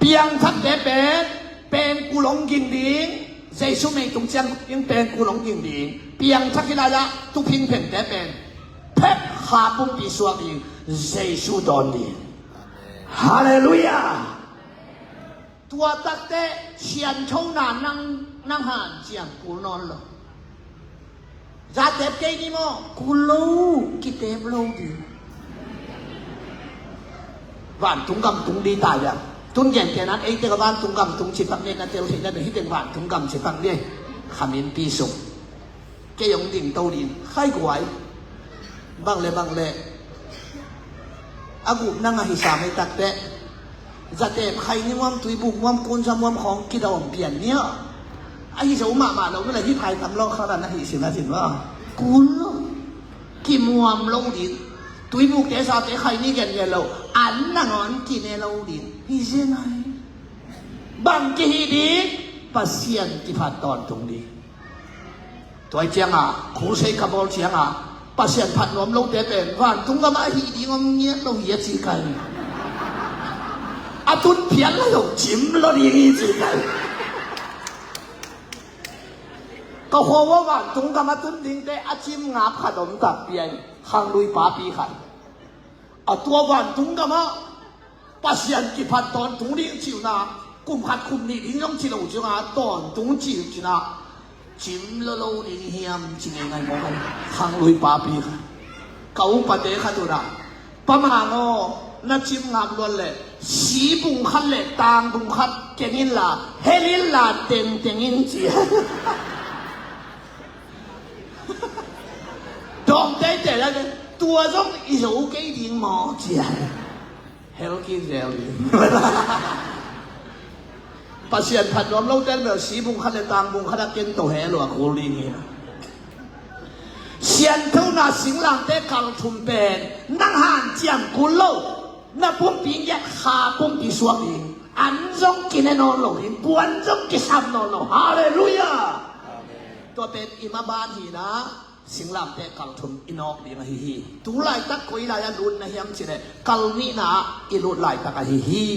piangthakte pen pengkul hong ging ding. Jesu meitung ciang in pengkul hong ging ding. Piangthak hi lai-ah tuphing phengte pen pek kha pumpi suak ding. Jesu dawn ding. Halleluia. Tua takte sianthona nang, nang hanciam kul nawn lo. Zatep kei ni maw, kul lo, kitep lo ding. Vantung gam tung ding ta liang. Tun gentehna in eite ka vantung gam tung cipak ni na tel theihna bek hi teng vantung gam cipak ni. Khamin pi sung. Kei hong ding to ding, khai guai. Bang le bang le. A gupna ngah hi sa mei takte. Zatep khai ni muam, tuibuk muam, kunsa muam khawng kidawm pian ni a. Ahi zo mahmah lo, mila hi phai tam lo kha dan ahi sin a sin va. Kun lo. Kimuam lo ding. Tuibukte sate khai ni gen gen lo. An nangawn kine lo ding. Hi zen ai. Bang kihi ding. Pasian kiphat tawntung ding. Tua ciangah, crusade ka bawl ciangah, Pasian phat nuam lote pen vantung gamah a hih ding om ngiat lo hi a ci kai. A tun phial lo cim lo ding hi ci kai. Ka khua vantung gamah tun dingte a cim ngap khat om tak piai, khanglui papi khat. A tua vantung gamah Pasian kiphat tawntung ding cihna, kum khat kum nih ding zong ci lo cihnga, tawntung cih cihna, cim lo lo ding hiam ci ngeingai mawk a, khanglui papi kha. Ka upate khat uh na, Pa Mang aw, na cim ngap luat leh, si bung khat le tang bung khat keng inla, hel inla tengteng in ci. Dawng teitei lai, tua zong i zo kei ding maw ci a. Hel kik zel ding. Pasian phat nuam lo tel bel si bung khat le tang bung khat a ken to he lo a kul ding hi. Sianthona singlamteh kal thum pen nang hanciam kul lo. Na pumpi ngiat kha pumpi suak ding. An zong kine nawn lo ding. Puan zong kisam nawn lo. Halleluia. Tua pen i maban hi na. Singlamteh kal thum i nawk ding ahi hi. Tu laitak koi lai a lut na hiam cih leh kal nihna ah i lut laitak ahi hi.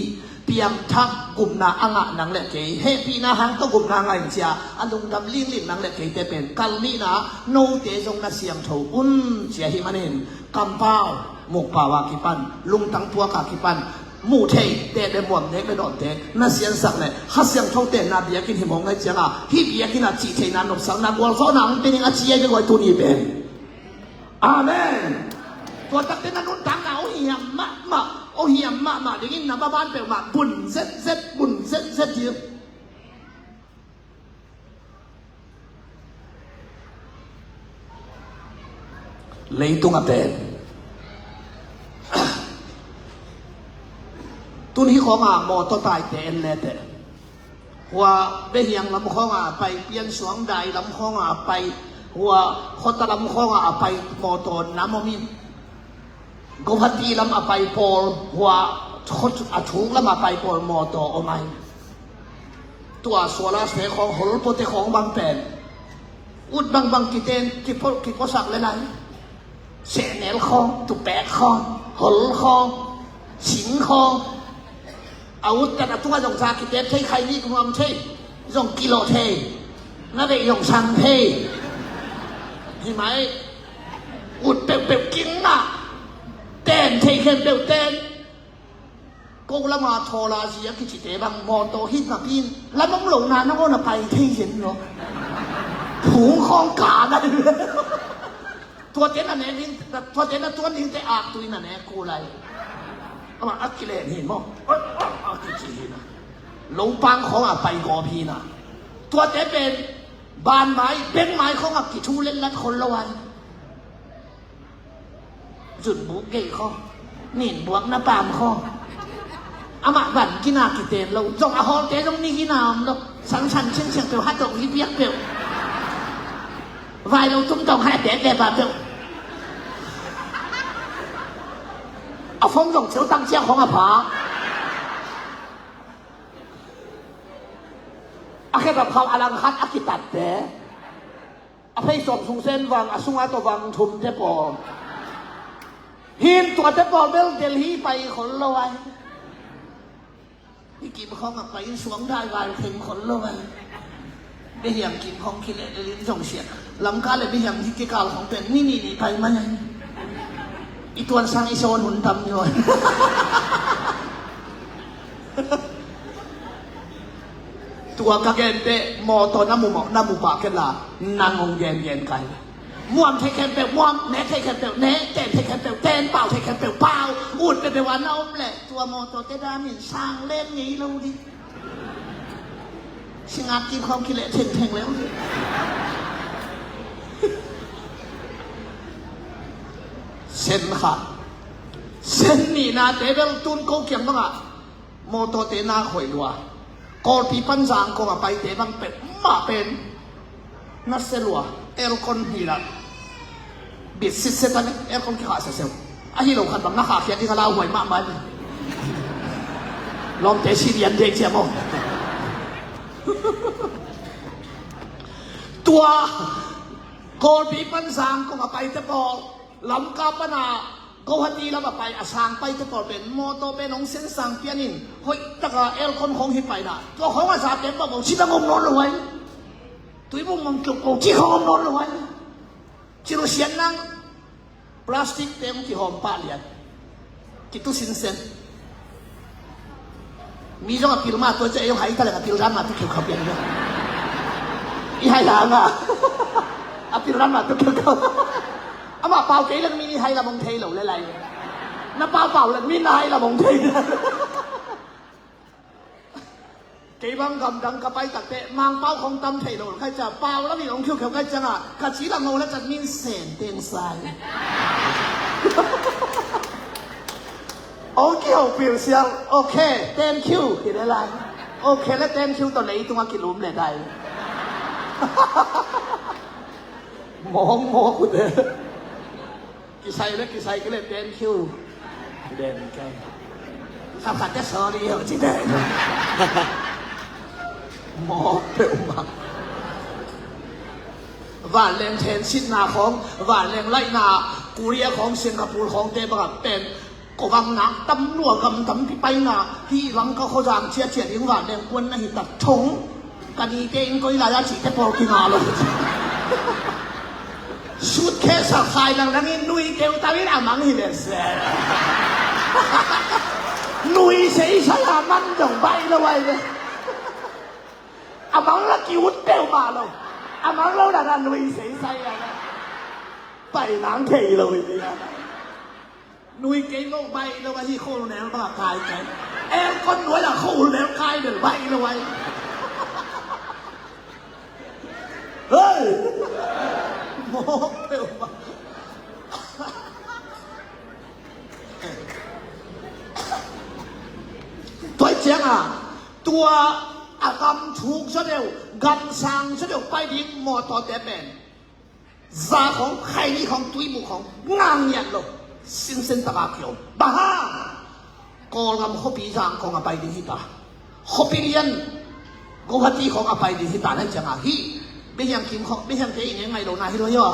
Piangthak gupna a ngah nang le kei, hehpihna hang tawh gupna ngah in cia a lungdam lingling nang le keite pen kal nihna ah note zong na siangtho un cia hi manin kampau Mukpau a kipan, lungtang puak a kipan, muh thei, teh le muam, nek le dawn te na siansak le Kha Siangtho tenna biakinn hi mawk ngai cianga, hih biakinn a cih theihna, nopsakna, gualzawhna hong pia ning a ci ei ve guai tuni pen. Amen. Tua takte na nuntakna aw hiam mahmah, aw hiam mahmah dingin na maban peuhmah bun zetzet, bun zetzet ding. Leitung a pen tun hih khawnga mawtaw taite en leteh, hua Behiang lam khawnga pai, Piansuang dai lam khawnga pai, hua Khota lam khawnga a pai mawtaw nam om in. Guwahati lam a pai pawl, hua khut a thuk lam a pai pawl mawtaw om ai. Tua suala se khawng, holpote khawng bang pen ut bangbang kiten, kipo, kiposak le lai. Sehnel khawng, tupek khawng, hol khawng, sing khawng. A ut tan a tunga zong za kitep thei, khai nih nuam thei, zong kilawh thei, na veih zong sang thei. Hi mai, ut peuhpeuh kingna, ten thei khempeuh ten. Ko lama thawla zia kicite bang mawtaw hit napi in lam om lo na nangawn a pai thei zen lo. Phung khawng ka na. Tuate na nek ding, tuate na tuan dingte aktui na nek kul ai. Ama a kilen hi maw. A kici hi na. Lopang khawng a pai gawp hi na. Tuate pen banmai, bengmai khawng a kithu letlat khol lo ai. Zunbuk gei khaw, ninbuak na pam khaw. Amah van kina kiten lo. Zong a hawlte zong ni kina om lo. Sangsan siangsiang peuh, hat dong hi biak peuh. Vai lo tum dong hai a tek le ba peuh. A fong zong ceu tang ciak hong a pha. A khe ba phau a lang khat a kitatte. A phei sawm sung sen vang, a sunga tawh vang thumte pawl. Hin tuate pawl bel Delhi pai khol lo ai. I kim khawng a pai in suang dai vai kheng khol lo ai. Behiam kim khawng khileh le lin zong sian. Lamka le Behiam hi kikal khawng pen ni ni ni pai mai ai. I tuan sang i sawn hun tam nyo. Tua ka gente mawtaw na mu mawh, na mu pah kei la, nang hong gengen kai. Muam thei khempeuh muam, nek thei khempeuh nek, ten thei khempeuh ten, pau thei khempeuh pau. Ut peuhpeuh a na om leh tua mawtawte danin sang lem ngei lo ding. Singat kim khawng kileh thengtheng leu ding. Sen kha. Sen nihnate bel tun ko kiang bangah mawtawte nak hoih lua. Kawlpi pan Zangkong a paite bang peuhmah pen na sia lua. Aircon hi la bit sitset a ni, aircon kikhah seseu. Ahi lo khat bang na khahkhiat ding a lauhuai mahmah ni. Lawmte si lian dek cia maw. Tua Kawlpi pan Zangkong a paite pawl, Lamka pana Guwahati lam a pai, a sang paite pawl pen mawtaw pen hong sensang pianin hoih taka aircon khawng hi paina. Tua khawng a zate pah bawh ci bang om nawn lo ai. Tuibum om tluk ko ci khawng om nawn lo ai. Ci lo sian nang. Plastic te hong kihawm pah lian. Kitu sinsen. Mi zong a pil mah tua cia ei hong hai ta leng a pil dan mah tu kheukhau pian lian. I hai la nga. A pil dan mah tu kheukhau. Amah pau kei leng mi i hai la mong thei lo le lai. Na pau pau leng mi na hai la mong thei. Kei bang gamdang ka pai takte Mangpau khong tam thei lo khai cia, pau lam in hong khiukheu khai cianga ka ci lam lo le cat min sen teng sai. Hong kihopil sial, okay, thank you, hi le lai. Okay le thank you tawh leitunga kilum le dai. Mawng mawk ute. Kisai le kisai kei le thank you. Den kei. Khat khat te sorry ho ci den. Mawk peuhmah. Vanleng thensitna khawng, vanleng laihna, Korea khawng, Singapore khawngte bangah pen kovang nak tam lua, gam tampi paina, hih Lamka khuazang ciacia ding vanleng kuan na hi tak thong. Ka nite in koi lai a cihte pawl kinga lo. Suitcase a khai langlang in nui teutau in a mang hi ve se. Nui seisai a man dong baih lo ai ve. A mang la ki ut peuhmah lo. A mang lo dan a nui seisai a. Pai nang thei lo hi ve. Nui kei mawh baih lo ahi, khol nel bang a kai kai. Aircon nuai la khol nel kai bel baih lo ai. Hei! Mawh peuhmah. Tua ciang a, tua a gam thuk zaw deuh, gam sang zaw deuh pai ding mawtaw te pen. Za khong, khaini khong, tuibu khong, ngang ngiat lo. Sinsen taka kiom. Baha! Kawlgam khuapi zang khong a pai ding hita. Khuapi lian, Guwahati khong a pai ding hita nan ciang a hi. Bihiang kim khong, bihiang te i ngai lo na hi lo yo.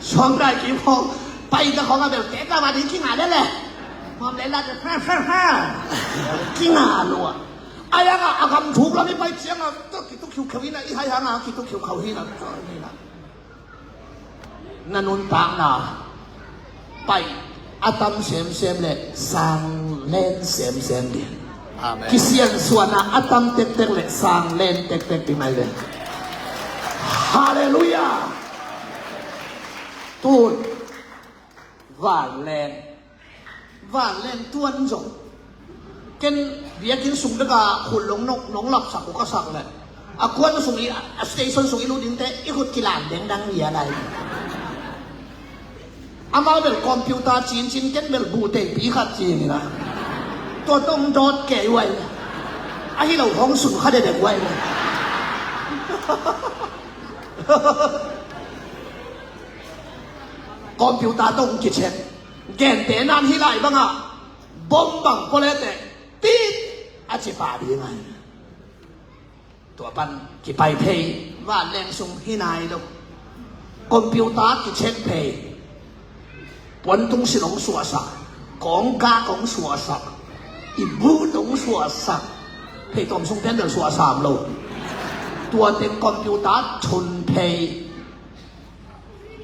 Suang dai kim khong, pai ta khong a bel te ka ma ding kinga le le. Mom le la de, ha, ha, ha. Kinga lo a. Ai anga, a gam thuk lam i pai ciang a, tu ki tu khiu khau hi na, i hai hanga, ki tu khiu khau hi na, tu hi na. Na nuntakna pai a tam semsem le sang len semsem ding. Amen. Kisiansuahna a tam tektek le sang len tektek ding mai ve. Halleluiah. Tun vanleng Vanleng tuan zong. Ken biakinn sung bek a khut long nong, nong lapsak uh ka sak leh, a kuan sung i, a station sung i lut dingte i khut kilan dengdang hi a lai. Amau bel computer cincin, ken bel buhtei pi khat cin hi na. Tua tong dawt kei uai. Ahi lo hong sun kha dedek uai. Computer tong kicheck. Gente nan hi lai bangah bom bang pawlete tit a ci pah ding ahi. Tua pan kipai phei, vanleng sung hi nai lo. Computer kicheck phei. Puantung sin hong suahsak, kawngkak hong suahsak, i buh hong suahsak. Phei tawm sung pen bel suahsam lo. Tua teng computer thun phei.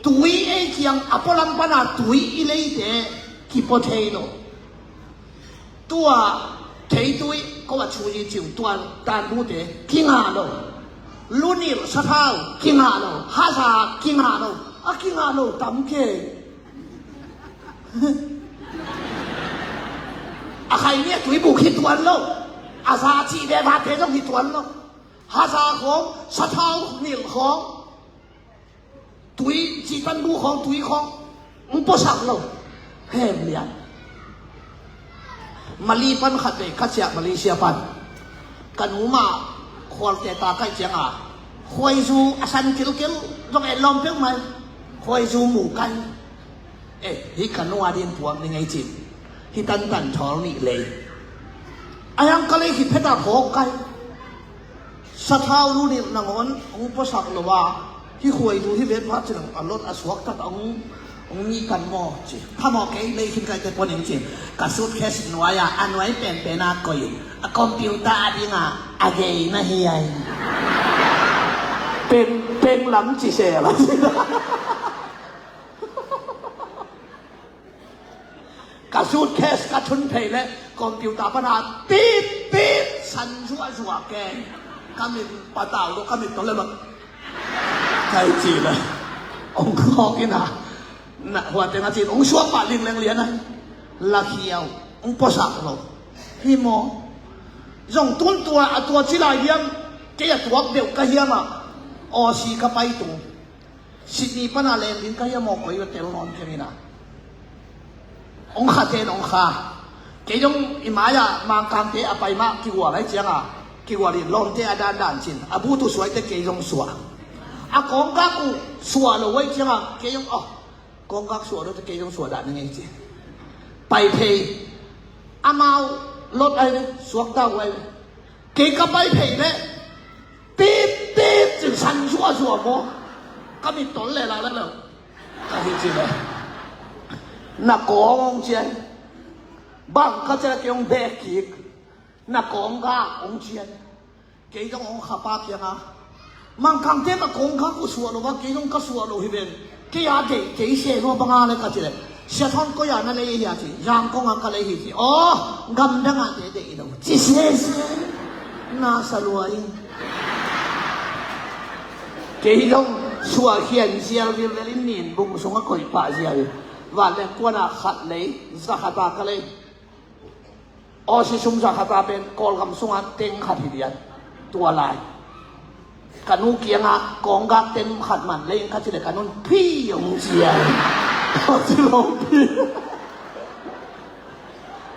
Tui ei kiang a pualam pana tui i leite kipua thei lo. Tua theitui ko a chu i ciu tua tanbute kinga lo. Lunil sathau kinga lo. Haza kinga lo. A kinga lo tam kei. A khai nia tui buk hi tuan lo. A za cih ve vate zong hi tuan lo. Haza khawng, sathau nilh khawng, tui, citan bu khawng, tui khawng, hong puasak lo. Hem lian. Mali pan khat vei, ka ciah Malaysia pan. Ka nu mah khualte ta kaih cianga khuaizu a san kilkil zong en lawm peuh mai. Khuaizu mu kai. Eh, hih ka nua din puak ni ngei cin. Hih tantan thawl nih lei. A hiang ka lei khit phetah phawk kai. Sathau lu nih nangawn hong puasak lo a. Hih khuai lu hih vet phat cin a lot a suaktat a hong, hong nih kan maw ci. Phamawh kei lei khin kai te pua ning cin. Ka suitcase nuai a, a nuai penpen a koih in. A computer a ding a, a gei na hi ai. Peng, peng lam ci sel a. Ka suitcase ka thun phei le computer pana tit tit san zuahzuah keng. Ka mit patau lo, ka mit tawh le bang. Kai ci le. Hong khawk in a. Na hua teng a cin hong suak pah lingleng lian a. Lakhiau. Hong puasak lo. Hi maw. Zong tun tua a tua ci lai hiam. Kei a tuak deuh ka hiam a. Aussie ka pai tung. Sydney pana leng ding ka hiam aw, koi va tel nawn kei mina. Ong kha ten ong kha. Kei zong i mai-ah Mangkangte a pai mah kigual ai cianga kigual in lawmte a dandan cin a butu suaite kei zong suah. A kawngkak uh suah lo ai cianga kei zong, oh, kawngkak suah lote kei zong suah dan na ngei ci. Pai phei. Amau lot ai ve, suakta uh ai ve. Kei ka pai phei leh tit tit cin san zuahzuah maw? Ka mit tol le la le lo. Ka hi ci le. Na kawng ong cian. Bang ka cian kei ong bek kik. Na kawng ga ong cian. Kei zong ong khapa kianga Mangkangte ka kongkak uh suah lo a, kei zong ka suah lo hi ven. Kei a deih kei se lua banga le ka ci le, Sia Thawn koi a na lei hi a ci. Zangkong a ka lei hi ci. Aw, gamdang a te deih lo ci sese. Na sa lua in. Kei zong suah khian zial vilvel in nin bung sung a koi pah zial in. Van le kuan a khat lei, za khat a ka lei. Aw, si sum za khat a pen Kawlgam sungah teng khat hi diat. Tua lai ka nu kiangah kawng gak teng khat man lei in ka ci le ka nun phi hong cia. Aw, si lo phi.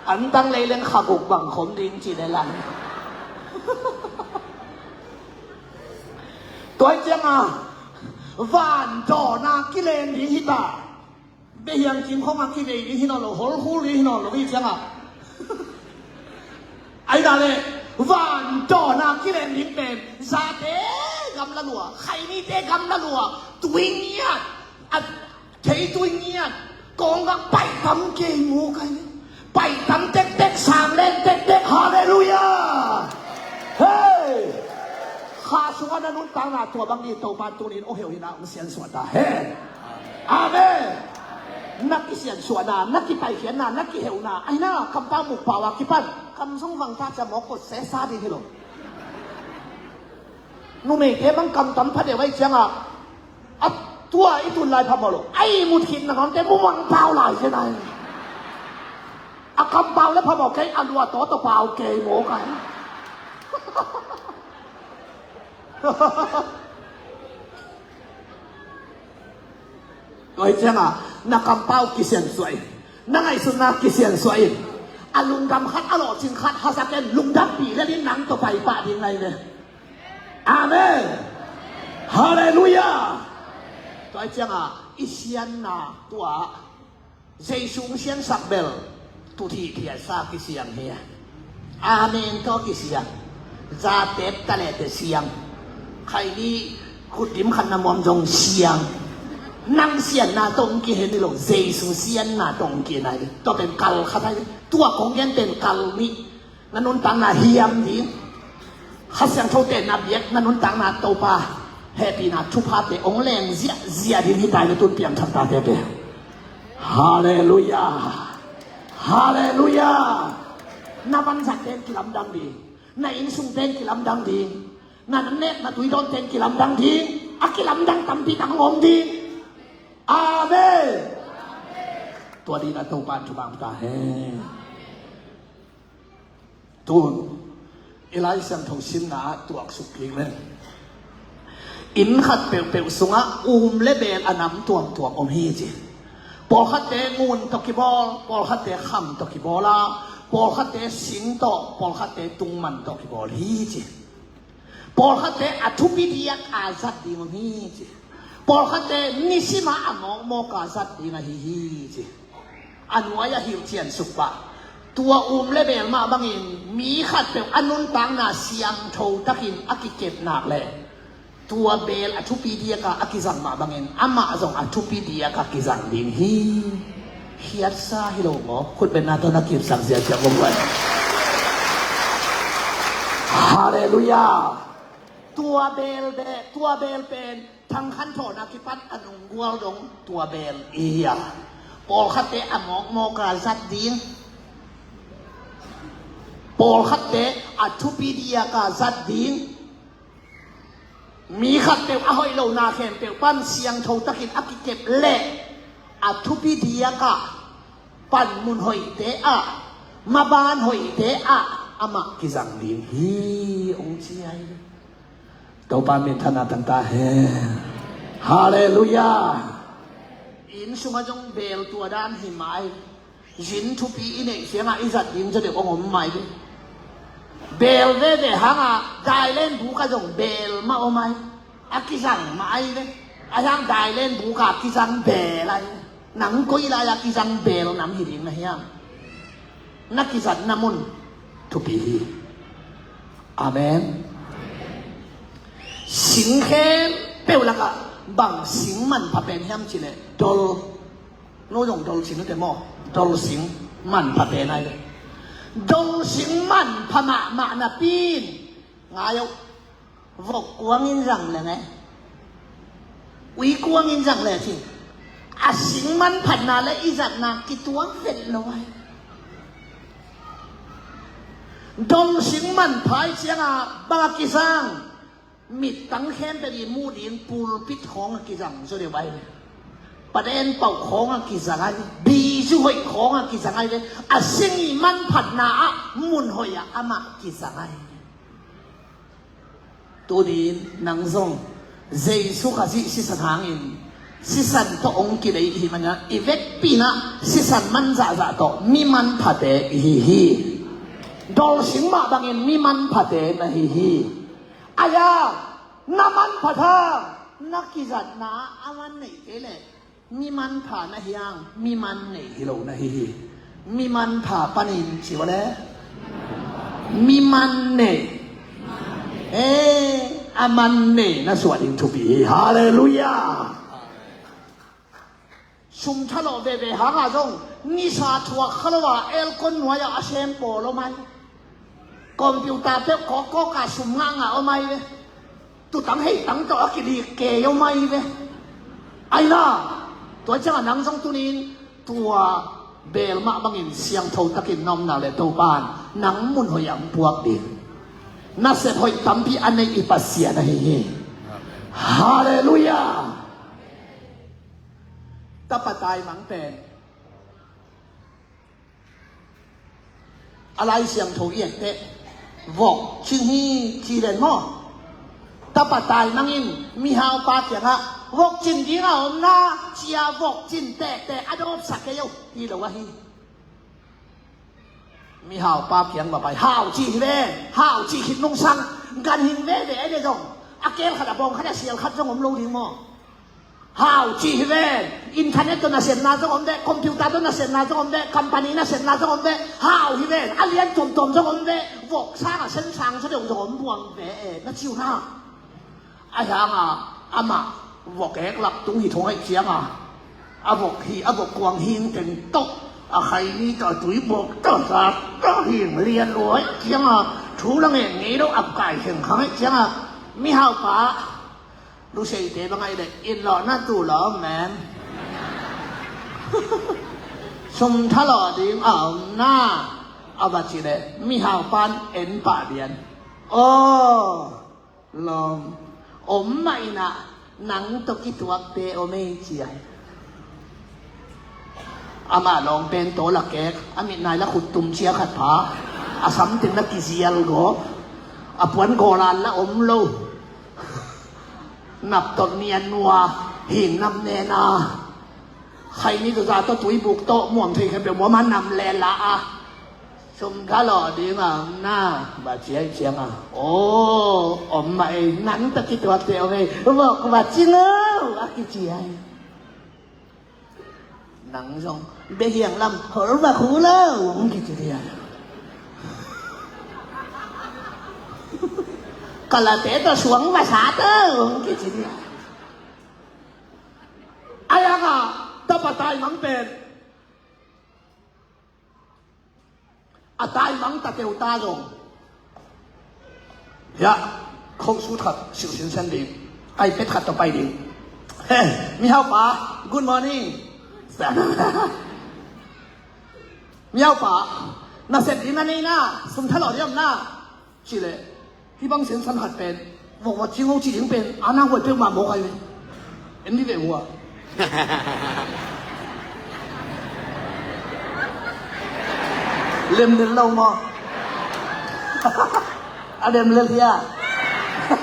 An tang lei leng kha guk bang khom ding ci le lan. Tua ciangah van dawna kileng ding hi ta. Behiang kim khong a kivei ding hi nawn lo, hol khul ding hi nawn lo, hi ciangah. Ai da le, van dawna kileng ding pen, zate gamla lua, khainite gamla lua, tui ngiat, a thei tui ngiat, kawng gak pai tam kei mu kai. Pai tam tektek, sang len tektek, halleluiah. Hei! Kha sungah na nuntakna tua bang ding Topa tunin aw heuh hina hong siansuah ta hen. Amen. Na kisiansuahna, na kipaikhiatna, na kiheuhna, ahi na kampau mukpau a kipan kam zong vangta cia mawk kawt sesa ding hi lo. Numeite bang kam tam pha deuh ahi ciangah a tua i tun lai phamawh lo. A ihmut khitna kawmte mumang pau lai cia nai. A kampau le phamawh kei a lua tawtaw pau kei mawk ahi. Tua hi ciangah na kampau kisiansuah in, na ngaihsutna kisiansuah in. A lungdam khat, a lawhcing khat, hasak in lungdampih le din nang tawh paipah ding ngai ve. Amen. Halleluiah. Tua hi ciangah i sianna tua Jesu hong siansak bel tuthih thiatsa kisiang hi a. Amen tawh kisiang. Zatep talete siang. Khaini khutdim khatna muam zong siang. Nang sianna tawh hong kihen hi lo, Jesu sianna tawh hong kihen hi. Tua pen kal khat ahi. Tua kong gen pen kal nih. Na nuntakna hiam ding. Kha Siangtho tenna biak na nuntakna Topa hehpihna thuphate hong leng ziahziah ding hi ta hi. Na tun piangthak tate pen. Halleluiah. Halleluiah. Na vanzat pen kilamdang ding. Na innsung pen kilamdang ding. Na nek na tui dawn pen kilamdang ding. A kilamdang tampi tak hong om ding. Amen. Tua ding na Topa in thupha ta hen. Tun i Lai Siangtho simna ah tuaksuk kik leng, inn khat peuhpeuh sungah um le beel a nam tuamtuam om hi ci. Pawlkhatte ngun tawh kibawl, pawlkhatte kham tawh kibawl a, pawlkhatte sing tawh, pawlkhatte tungman tawh kibawl hi ci. Pawlkhatte a thupi diak a zat ding om hi ci. Pawlkhatte nisim a a mawkmawk a zat ding ahi hi ci. A nuai a hilh ciansuk pah. Tua um le beel mah bangin mi khatpeuh a nuntakna siangtho takin a kikep nak leh, tua beel a thupi diak a a kizang mah bangin amah zong a thupi diak a kizang ding hi. Khiatsa hi lo maw? Khutbetna tawh na kipsak ziahziah vong vai. Halleluiah. Tua beel beh, tua beel pen thangkhan thawhna kipan a nunggual dong tua beel i hi a. Pawlkhatte a mawkmawk a zat ding. Pawlkhatte a thupi diak a zat ding. Mi khatpeuh a hoih lo na khempeuh pan siangtho takin a kikep leh a thupi diak ah, panmun hoihte ah, maban hoihte ah amah kizang ding hi hong ci ahi. Topa minthanna tang ta hen. Halleluiah. Inn sungah zong beel tua dan hi mai. Zin thupi i neih ciangah i zat ding zaw deuh hong om mai. Beel veve hangah dailen bukah zong beel mah om ai. A kizang mah ai ve. A hiang dailen bukah kizang beel ai. Nang koi lai-ah kizang beel nam hi ding na hiam? Na kizatna mun thupi hi. Amen. Sing khempeuh lakah bang sing manpha pen hiam cih leh dol. No zong dol sing te maw? Dol sing manpha pen ai ve. Dol sing manpha mahmah napi in ngai uh. Vok kuang in zang leng e, ui kuang in zang leng cin, a sing manphatna le i zatna kituak vet lo ai. Dol sing manpha i cianga bang a kizang, mittang khempeuh i muh ding pulpit khawng a kizang zaw deuh ai ve. Paden pauh khawng a kizang ai ve. Bizu hoih khawng a kizang ai ve. A sing i manphatna ah mun hoih ah amah kizang ai ve. Tunin nang zong Jesu Khazih sisan hangin sisan tawh hong kilei ihi manin i vekpi in ah sisan man zahzah tawh mi manphate ihi hi. Dol sing mah bangin mi manphate na hi hi. Aia, na manphat hang na kizatna a man neih kei leh mi manpha na hi hang, mi man nei hi lo na hi hi. Mi manpha panin ci ua le, mi man nei. Eh, a man nei na suah ding thupi hi. Halleluiah. Sum thalawh veve hanga zong nisa thuak kha lo a aircon nuai-ah a sem pawl om ai. Computer peuh kawkkawk a sum ngahngah om ai ve. Tutang heitang tawh a kilik kei om ai ve. Aina, tua ciangah nang zong tunin tua beel mah bangin siangtho takin na om nak leh Topan nang mun hoih ah hong puak ding. Nasep hoih tampi a nei i Pasian ahi hi. Halleluiah. Tapa taimang pen a Lai Siangtho i et teh vok cing hi ci den maw? Tapa taimang in mihaupa kiangah vok cing ding a om na ci-a vok cin tehteh a dawpsak kei uh hi lo ahi. Mihaupa kiang va pai, hau cih hi ve, hau cih khit nungsang ganhing veve ai ve zong a keel khat a bawng khat a sial khat zong om lo ding maw? Hau cih hi ve. Internet tawh nasepna zong om ve, computer tawh nasepna zong om ve, company nasepna zong om ve. Hau hi ve. A lian tuamtuam zong om ve. Vok sang a sen sang zaw deuh zong om buang ve e, na ci uh na. Ahi hanga amah vok ek lak tung hi thong aih cianga a vok hi, a vok kuang hing teng tawh a khaini tawh a tuibuk tawh sa tawh hing lian lua aih cianga thu la ngen ngei lo a kai khengkhang aih cianga mihaupa Luseite bang aih leh, it lawhna tu lawh om mem? Sum thalawh ding a om na, a va cih leh mihaupan en pah lian. Aw, lawm, om mah inah nang tawh kituakte om ei ci ai. Amah lawng pen tawl a kek, a mitnai la khut tum cia khat pha, a samteng la kizial gawp, a puan gawlan la om lo. Naptolh nian nua, hing nam nena. Khaini tawh za tawh tuibuk tawh muam thei khat peuh muam a nam le la a. Sum thalawh ding a om na, va ciai cianga. Aw, om mah ei, nang tawh kituakte om ei. Vok va cing o, a kici ai. Nang zong behiang lam hol va khu lo, hong kici dia. Kalate tawh suang va sa to, hong kici dia. Ahi hanga tapa taimang pen a taimang ta teuta zong. Ya, coat suit khat silh sinsen ding, iPad khat tawh pai ding. He, mihaupa, good morning. Mihaupa, nasep ding na nei na, sum thalawh ding om na. Cih leh, hih bang sensan khat pen vok va cing o cih ding pen ana huai peuhmah mawk ahi ve. En dih ve hua. Lemlel lo maw? A lemlel hia?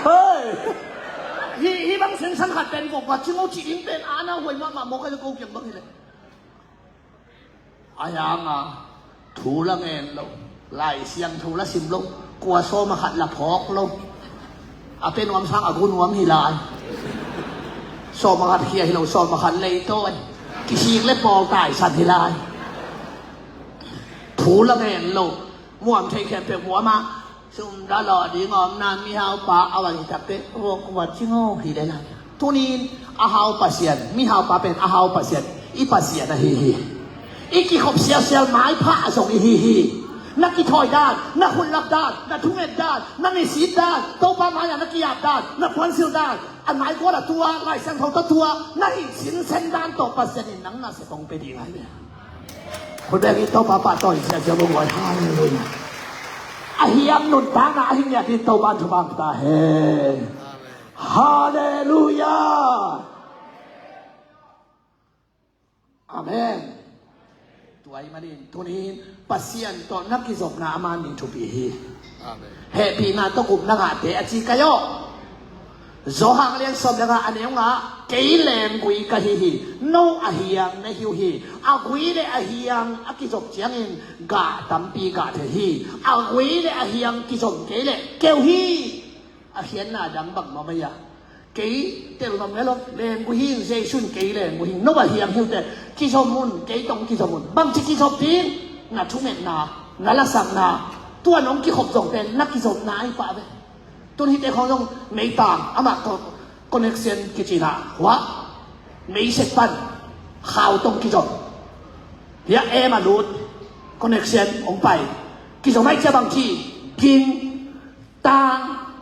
Hei! Hih, hih bang sensan khat pen vok va cing o cih ding pen ana huai mahmah mawk ahi ve, ko kiang bang hi leh. Ahi hanga thu la ngen lo, Lai Siangtho la sim lo, kua sawm a khat la phawk lo. A pe nuam sang a gu nuam hi lai. Sawm a khat khia hi lo, sawm a khat leitawi. Kisik le pawl taisan hi lai. Thu la ngen lo, muam thei khempeuh muam a, sum thalawh ding a om na, mihaupa a va hi takteh vok va cing o hi le lai. Tunin a hau Pasian, mihaupa pen a hau Pasian, i Pasian ahi hi. I kikhop sialsial maipha zong ihi hi. Na kithawi dan, na khut lap dan, na thunget dan, na nisit dan, Topa mai-ah na ki-ap dan, na puansilh dan, a naigual a tu-a, Lai Siangtho tawh tu-a na hih sinsen dan tawh Pasian in nang nasep hong pia ding ahi ve. Khut beng in Topa pahtawi ziahziah vung uai. Halleluiah. A hiam nuntakna a hi ngiat in Topa in thupha hong pia ta hen. Halleluiah. Amen. Tua ahih manin tuni-in Pasian tawh na kizopna a man ding thupi hi. Amen. Hehpihna tawh gupna ngahte a ci kei aw. Johan a lian sawm le nga, a neu nga, kei lenggui ka hi hi. No a hiang na hi uh hi. A gui le a hiang a kizop ciangin gah tampi gah thei hi. A gui le a hiang kizom kei leh keu hi. A khiatna dang bang mah mah hi a, kei tel nuam ngei lo, lenggui hi in, Jesu in kei lenggui hi in, no a hiang hi uh teh, kizom un, kei tawh kizom un. Bangci kizop ding? Na thungetna, na lasakna, tua nong kikhop zong pen na kizopna ahi pah ve. Tun hihte khawng zong meitang, amah tawh connection kici na, hua, meisek pan khau tawh kizom. Hia em a lut, connection hong pai. Kizom ahih ciang bangci, ging, tang,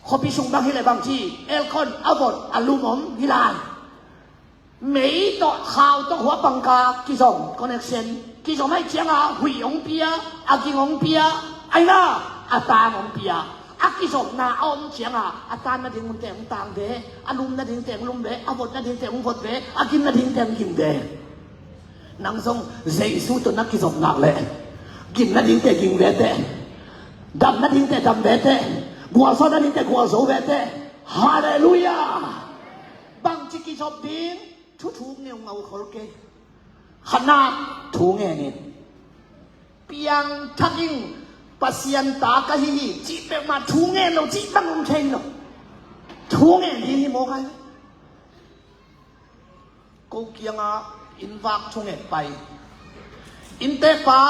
khuapi sung bang hi leh bangci, aircon a vot a lum om hi lai. Mei tawh khau tawh hua pangkang kizom, connection. Kizom ahih ciangin huih hong pia, a ging hong pia, aina a tang hong pia. A kizopna a om ciangin a tan nading hun teng hong tang ve, a lum nading teng lum ve, a vot nading teng hong vot ve, a gin nading teng gin ve. Nang zong Jesu tawh na kizop nak leh gin nadingte ging ve teh, dam nadingte dam ve teh, gualzo nadingte gualzo ve teh. Halleluiah. Bangci kizop ding? Thu thuk ngeungau khol kei. Khatna, thu ngen in. Piangthak in Pasian ta ka hi hi cih peuhmah thu ngen lo cih bang om thei lo. Thu ngen ding hi mawk ai. Ko kiangah inn vak thunget pai. Inntekpa,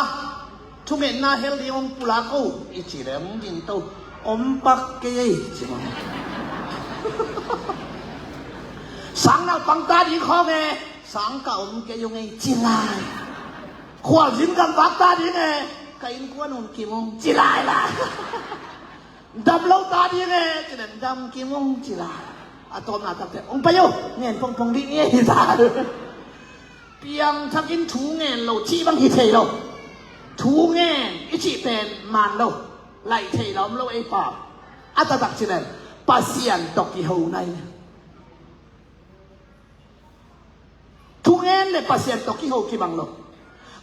thungetna hel ding hong pulak o, i ci leh hong gingto. Om pak kei ei, ci mawk. Sang nalpang ta ding khawng e, sang ka om kei ung ei, ci lai. Khualzin gam vak ta ding e, ka innkuan hun kim ung, ci lai lai. Dam lo ta ding e, ci leh dam kim ung, ci lai. A tawpna takte hong pai o, ngen pongpong ding e, hi ta. Piangthak in thu ngen lo cih bang hi thei lo. Thu ngen i cih pen man lo, laih thei la om lo ei pa. A taktak ci leh Pasian tawh kiho nai. Thungen le Pasian tawh kiho kibang lo.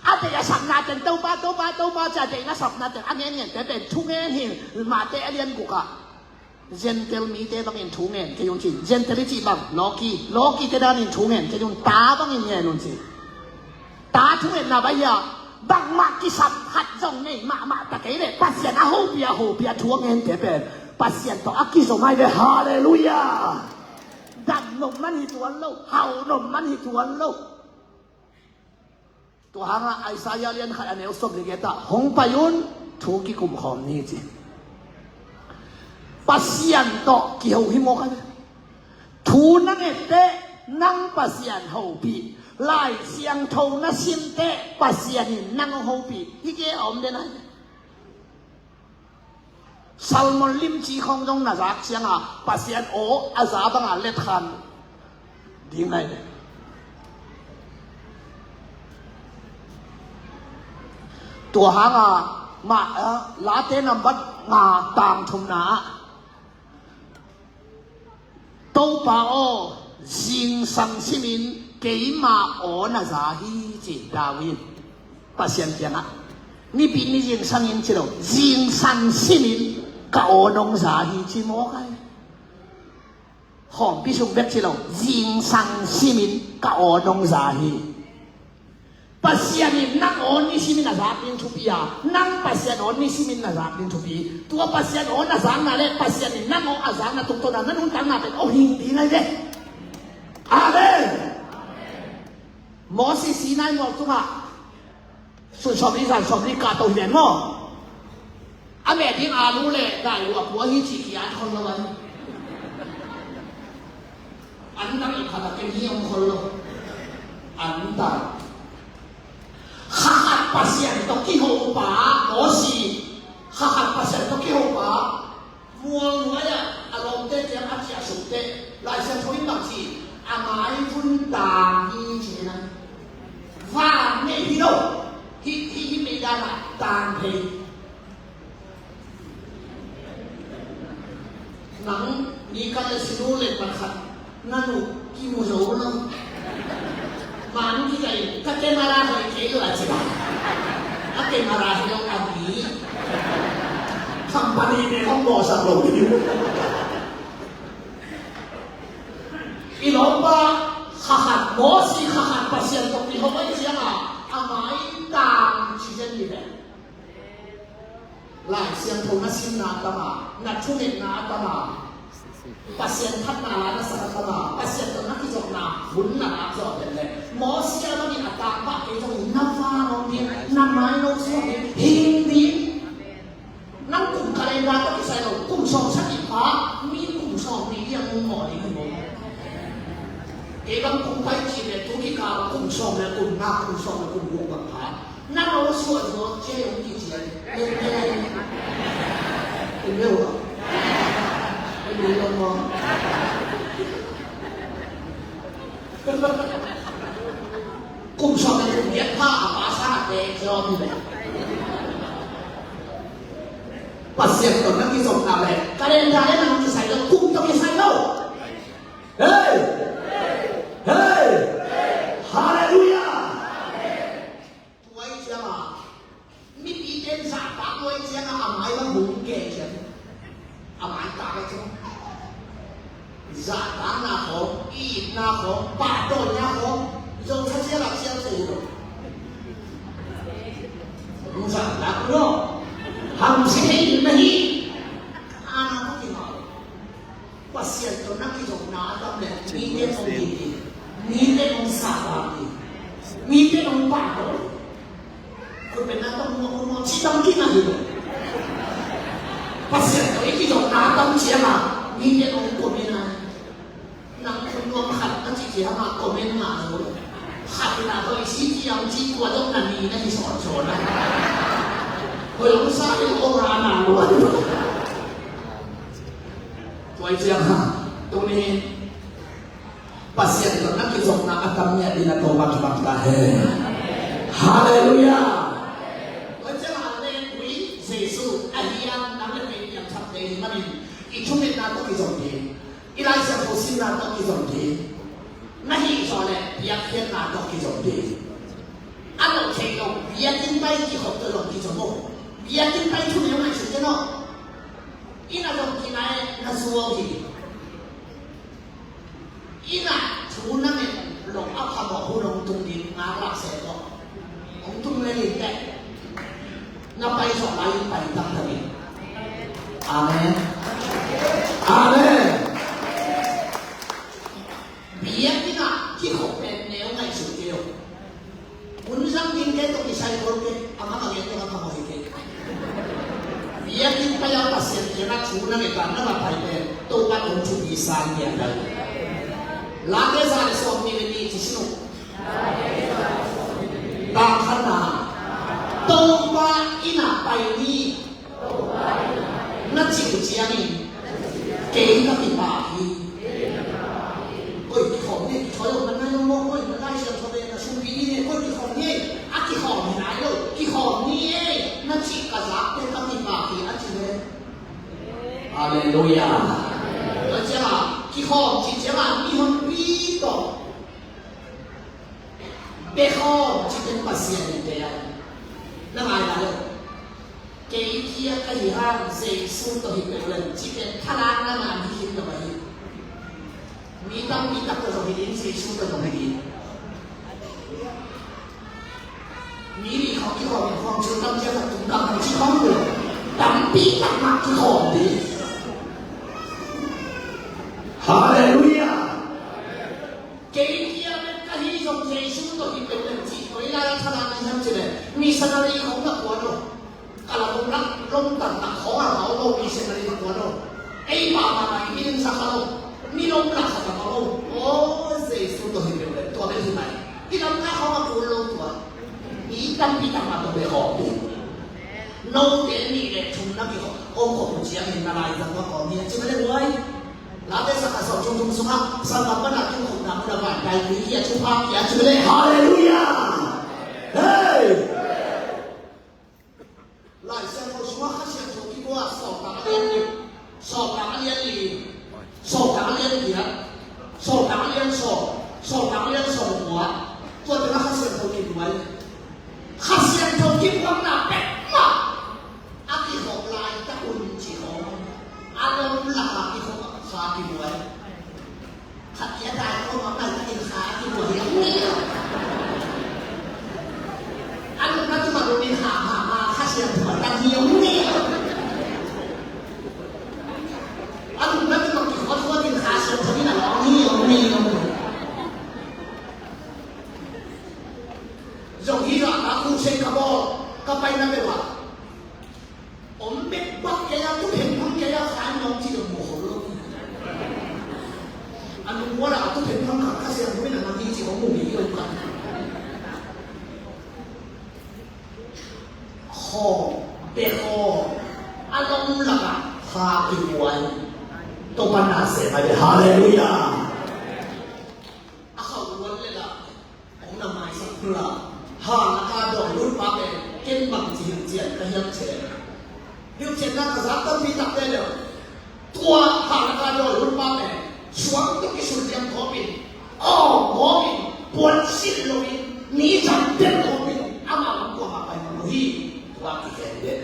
A deih a sapna teng Topa, Topa, Topa ci a deih na sapna teng a ngen ngente pen thungen hi. Mate a lian gukah Gentile mite bangin thungen kei un ci. Gentile i cih bang, lawki, lawkite danin thungen kei un, ta bangin ngen un ci. Ta thungetna bang hi a, bangmah kisap khat zong nei mahmah ta kei leh Pasian a hopih a hopih a thu a ngente pen Pasian tawh a kizom ai ve. Halleluiah. Dam nop man hi tuan lo, hau nop man hi tuan lo. Tua hangah Isaiah lian khat a neu sawm le giat ah hong pai un, thu kikum khawm ni ci. Pasian tawh kiho hi mawk a ve. Thu na nget teh nang Pasian hopih, Lai Siangtho na sim teh Pasian in nang hong hopih. Hi kei a om den ai. Salmon limci khawng zong na zak ciangin Pasian aw a za bangin letkhan ding nai ve. Tua hangin mah, eh, Late nambat nga tang thumna ah Topa aw, zingsang simin keima aw na za hi ci David. Pasian kiangah nipi ni zingsang in ci lo, zingsang simin ka aw nong za hi ci mawk ai. Khawmpi sung bek ci lo, zingsang simin ka aw nong za hi. Pasian in nang aw nisimin a zak ding thupi a, nang Pasian aw nisimin na zak ding thupi. Tua Pasian aw na zakna le Pasian in nang aw a zakna tungtawna na nuntakna pen aw hing ding ai ve. Amen. Moses Sinai mual tungah sun sawmli zan sawmli kahto hi ven maw? A meh ding alu le dai uh a pua hi cih ki-at khol lo ai. An dang i khat a ken hi om khol lo. An dang. Kha khat Pasian tawh kiho pa, Mosi, kha khat Pasian tawh kiho pa, mual nuai-ah a lawmte kiang a ciah suk teh, Lai Siangtho in bang ci, a maivun tang hi ci hi na. Van neih hi lo, hih, hih, hih meidan ah tang thei. Nang mi kal le sinu le man khat na nu kimu zo lo. Man kikai ka camera hoih kei lo a ci ba. A camera hi lo a mi. Company ne hong bawlsak lo hi. I lawmpa kha khat, Mosi kha khat Pasian tawh kiho ahih ciangin a mai tang ci zen hi ve. Lai Siangtho na simna a tam a, na thungetna a tam a, Pasian phatna la na sak a tam a, Pasian tawh na kizopna hun na lak zawh pen leh, Mosi a bangin a tangpah kei zongin na vang om ding, na mai lo suak ding, hing ding. Nang kum calendar tawh kisai lo, kum sawm sagih pha, mi kum sawm nih liang mawh ding hi maw? Kei bang kum pai cih leh tu kikal ah kum sawm le kum nga, kum sawm le kum guk bang pha. Na lo suah zaw cia hong kician. Len len. Len len. Len len. Kum sawm le kum giat pha a pasa a te cia om hi ve. Pasian tawh na kizopna le calendar le nang kisai lo, kum tawh kisai lo. Hey! Hey! Hallelujah! Tua ahih ciangin mipite in zahtak lua ahih ciangin a mai bang hong keh ciang. A mai tak lua ciang. Zahtakna khawng, itna khawng, pahtawina khawng, Zo kha ciang a ciang thei lo. Hong zahtak lua. Hong si thei ding na hi. Ana ko ki ma. Pasian tawh na kizopna a tam leh, mite hong it hi, mite hong sahlang hi, mite hong pahtawi hi. Khutbetna tawh hong muak, hong muak, ci tam kik na hi lo. Pasian tawh i kizopna a tam ciangin, mite hong comment a, nang khut nuam khat na cih ciangin comment ngah lo. Khat in a hoih si ci hiam ci, tua zong na ni na hi sawnsawn a. Hoih hong sa hi lo, ora na lo. Tua ahih ciangin, tuni in Pasian tawh na kizopna a tam ngiat dingin Topa thupha pia ta hen. Halleluiah. Tua ahih ciangin a lengui Jesu a hiam, nang le kei piangthakte ahih manin i thumitna tawh kizom ding, i Lai Siangtho simna tawh kizom ding, na hih zawh leh biakpiakna tawh kizom ding. A loh theih loh biakinn pai kikhop tawh zong kizom aw. Biakinn pai thu neu ngaihsut ken aw. Inn ah zong kinai na zuau hi. Inn ah thu na nget loh a phamawh hun hong tung ding, ngak lak se tawh. Hong tung lel in teh, na pai zawh lai in pai taktak in. Amen. Amen. Biakinn ah kikhop pen neu ngaihsut kei aw. Hun zang dingte tawh kisai khol kei, a mang a gen tawh a phamawh hi kei. Biakinn pai a Pasian kiangah thu na nget a na va pai pen Topa in hong thupi sa ngiat hi. Late za le sawmnih le nih ci sin uh. Tang khatna, Topa inn ah pai ni. Na cih uh ciangin, kei ka kipak hi. Koi kikhawm ni, kithawi awk na ngai lo maw, koi na Lai Siangtho le na sumpi ni, koi kikhawm ni, a kikhawm hi nai lo, kikhawm ni e, na cih ka zakte ka kipak hi, a ci ve. Halleluiah. Tua ciangin, kikhawm cih ciangin, mihonpi tawh. Biakhawm cih pen Pasian in pia a, na ngai lai lo. Kei kia ka hi hang, Jesu tawh hi peuh leng cih pen thalakna nam hi khin lo ahi. Mi tampi tak tawh zong hi ding, Jesu tawh zong hi ding. Mi li khawng kikhawm in khawm cil tam ciang a tung kam hong ci khawm lo. Tampi tak mah kikhawm ding. Halleluiah. Kei kia bek ka hi zong Jesu tawh hi peuh leng cih, koi lai a thalak na hiam cih leh, missionary khawng na kuan lo. Ka la lom lak, lom taktak khawng a hau lo missionary na kuan lo. Ei pah mahmah i hing sa kha lo. Mi lom lak khat a ka lo. Aw, Jesu tawh hi peuh leng, tua bek hi mai. I lam na khawng a kuan lo tua. Mi tampi tak mah tawh bia khawm ding. Note nih le thum na kikhawm khawm uh ciangin na laizang mah kawm hi a ci mah le guai. Late sa khat sawm thum thum sungah Salvador pan a tung khawmna mun a vantai mi hi a ci pha hi a ci mah le. Halleluiah. Hei! Lai Siangtho sungah Kha Siangtho kibua Sawltak a lian nih, Sawltak a lian li, Sawltak a lian giat, Sawltak a lian sawm, Sawltak a lian sawm kua, tua tengah Kha Siangtho kibuai. Kha Siangtho kibuakna pek mah a kikhop laitak un cih khawng a lom lakah kikhop kha kibuai. Khat kia dai ko ma pai ka in kha ki bo hiam ni. Anu na tu ma lu ni kha ma ma kha siam tu ma ta hiam ni. Anu na tu ma ki khot khot in kha siam tu ni na lo ni hiam ni. Zong hi ra ka khu se ka bo ka pai na be wa. Om bek bak kei a, tu phen phang kei a, khai nong ci dong mo ho lo. A nung wa la tu phen phang kha, kha siang hu na nang hi ci ho mu mi lo kan. Ho, bek ho, a lom lak a, ha ki buai. Topa na se mai be, halleluiah. A khau luan le la. Hong na maisak hula, halaka dawi lutpa pen ken bang ci hilhcian ka hiam cih leh, hilhcianna ka zak tampi takte leh, tua halaka dawi lutpa pen suang tuk i sulliam khawpin, aw mawkin puan silh loin, ni zang tel khawpin, amah lam kuamah pai mah lo hi. Tua kikhen deh.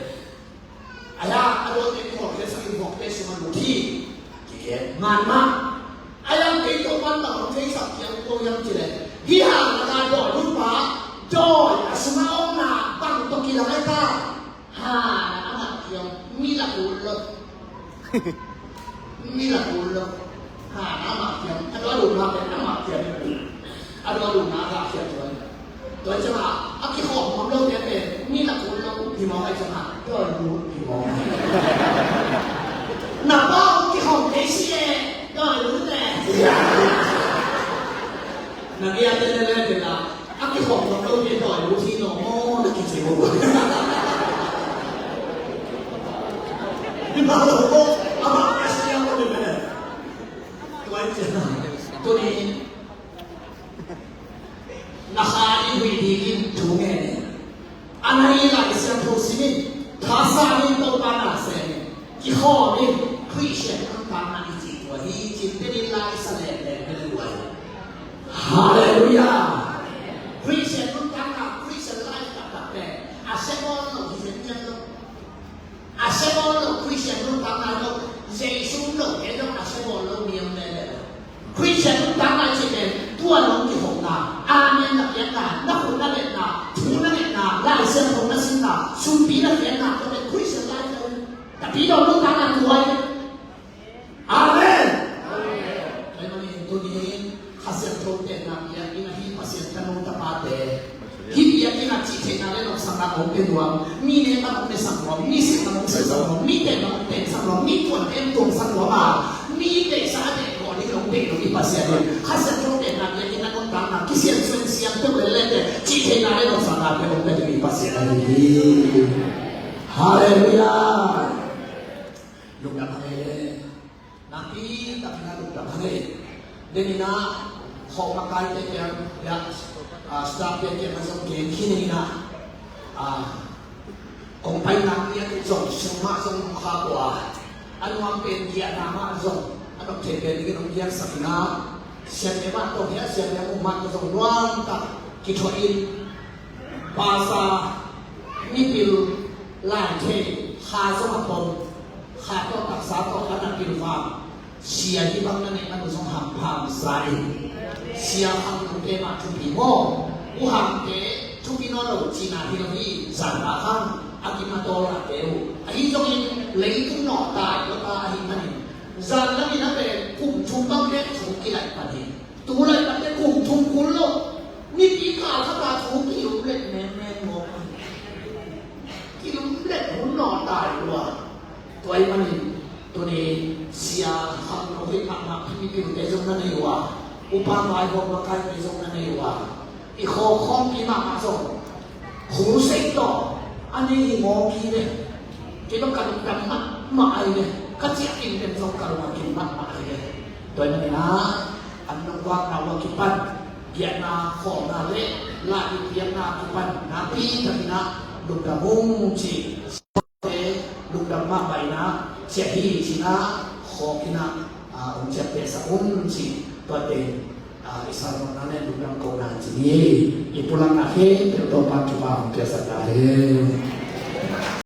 Aya, a dawte kholhkhiatsak in vokte sungah lut hi. Kikhen ngan mah. Aya, kei Topan bang hong theisak kiang ko hiam cih leh, hih hang a dawi lutpa dawi a sungah omna bang tawh kilang ai ta. Ha, na amah kiang mi la kul lo. Mi la kul lo. Ha, na amah kiang a dawi lutna pen amah kiang. A dawi lutna a gah khiat tuan. Tua ciangin a kikhawm ngam lote pen mi la kul lo hi mawk ahih ciangin dawi lut hi mawk. Na pa hong kikhawm kei si e, dawi lut e. Na giate le le te la a kikhawm ngam lote dawi lut hi no maw na kici maw. Hi mah lo maw, a mah a sia maw ni mene. Tua ciangin tuni na kha i huih dingin thu ngen in. A na i Lai Siangtho sim in, thasan in Topa na sem in, kikhawm in, Khristian nuntakna i cih tua hi, cin pen in Lai Sa lem lem pen lua hi. Halleluiah! Khristian nuntakna, Khristian life taktak pen a sia bawl lo hi zen niam lo. A sia bawl lo Khristian nuntakna lo, Jesu lo te lo a sia bawl lo niam lele lo. Khristian nuntakna cih pen tua lo kihopna, amen na piakna, na khut na letna, thu na ngetna, Lai Siangtho na simna, sumpi na piakna, tua pen Khristian life lo. Tapi lo nuntakna tua hi. Amen. Amen. Tua ahih manin tuni in Kha Siangtho tenna biakinn ah hih Pasian tanu tapate, hih biakinn ah cihtheihna le nopsakna hong pia nuam, mi nekna hong nesak nuam, mi sihna hong silhsak nuam, mi tenna hong tensak nuam, mi tuante hong tuangsak nuam a, mi deihsa a deih kawh ding hong deih lo i Pasian in Kha Siangtho tenna biakinn ah nuntakna kisiansuan siang peuh lel lete cihtheihna le nopsakna pia hong pia ding i Pasian ahi hi. Halleluiah. Lungdam hang ei. Nakpi takin a lungdam hang ei. Deninah khawh makaite kiang, ya, ah, staff te kiang a zong gen khin inah, ah, kong pai nak lian zong sum mah zong nong kha kua, a nuam pen giahna mah zong a nop thei pen dingin hong giaksak inah, siate mah tawh hiah siate mah tawh zong nuam tak kithuah in, pasa, mipil, laithei, kha zong a pom, kha tawh taksa tawh a na pilvang, sia hih bang na neih man uh zong hampha sa in. Sia Khang Lungte mah thupi maw? U Hangte thupi nawn lo cihna hi lo hi, zan a khang a kim a tawl late uh. Ahi zongin leitung nawhtai lota ahih manin zan lamin a pen kum thum bang nek thu kilaih pan hi. Tu laitakin kum thum kul lo. Nipi kal khat a thu kilumlet mengmeng mawk. Kilumlet hun nawhtai lua. Tua ahih manin tuni Sia Khang Lo hoih mahmah Philippine te zong na nei uh a, upa vaihawm makaite zong na nei uh a, i khawkhawmpi mahmah zong Crusade tawh a nei hi mawk hi ve. Kei bang ka lungdam mahmah ahi ve. Ka ciah kim pen zong ka lung a kim mahmah ahi ve. Tua ahih manin ah an nong vakna uh a kipan, giahna khawlna le lahbik piakna a kipan nakpi takin ah lungdam ung ci. Lungdam mahmah in ah ciah hi ci-in ah khawk in ah, ah, hong ciahpihsak un ci. Tuate, ah, i salmawhna le lungdam kohna ci hi. I pulakna khempeuh Topa'n kipak hong piaksak ta hen.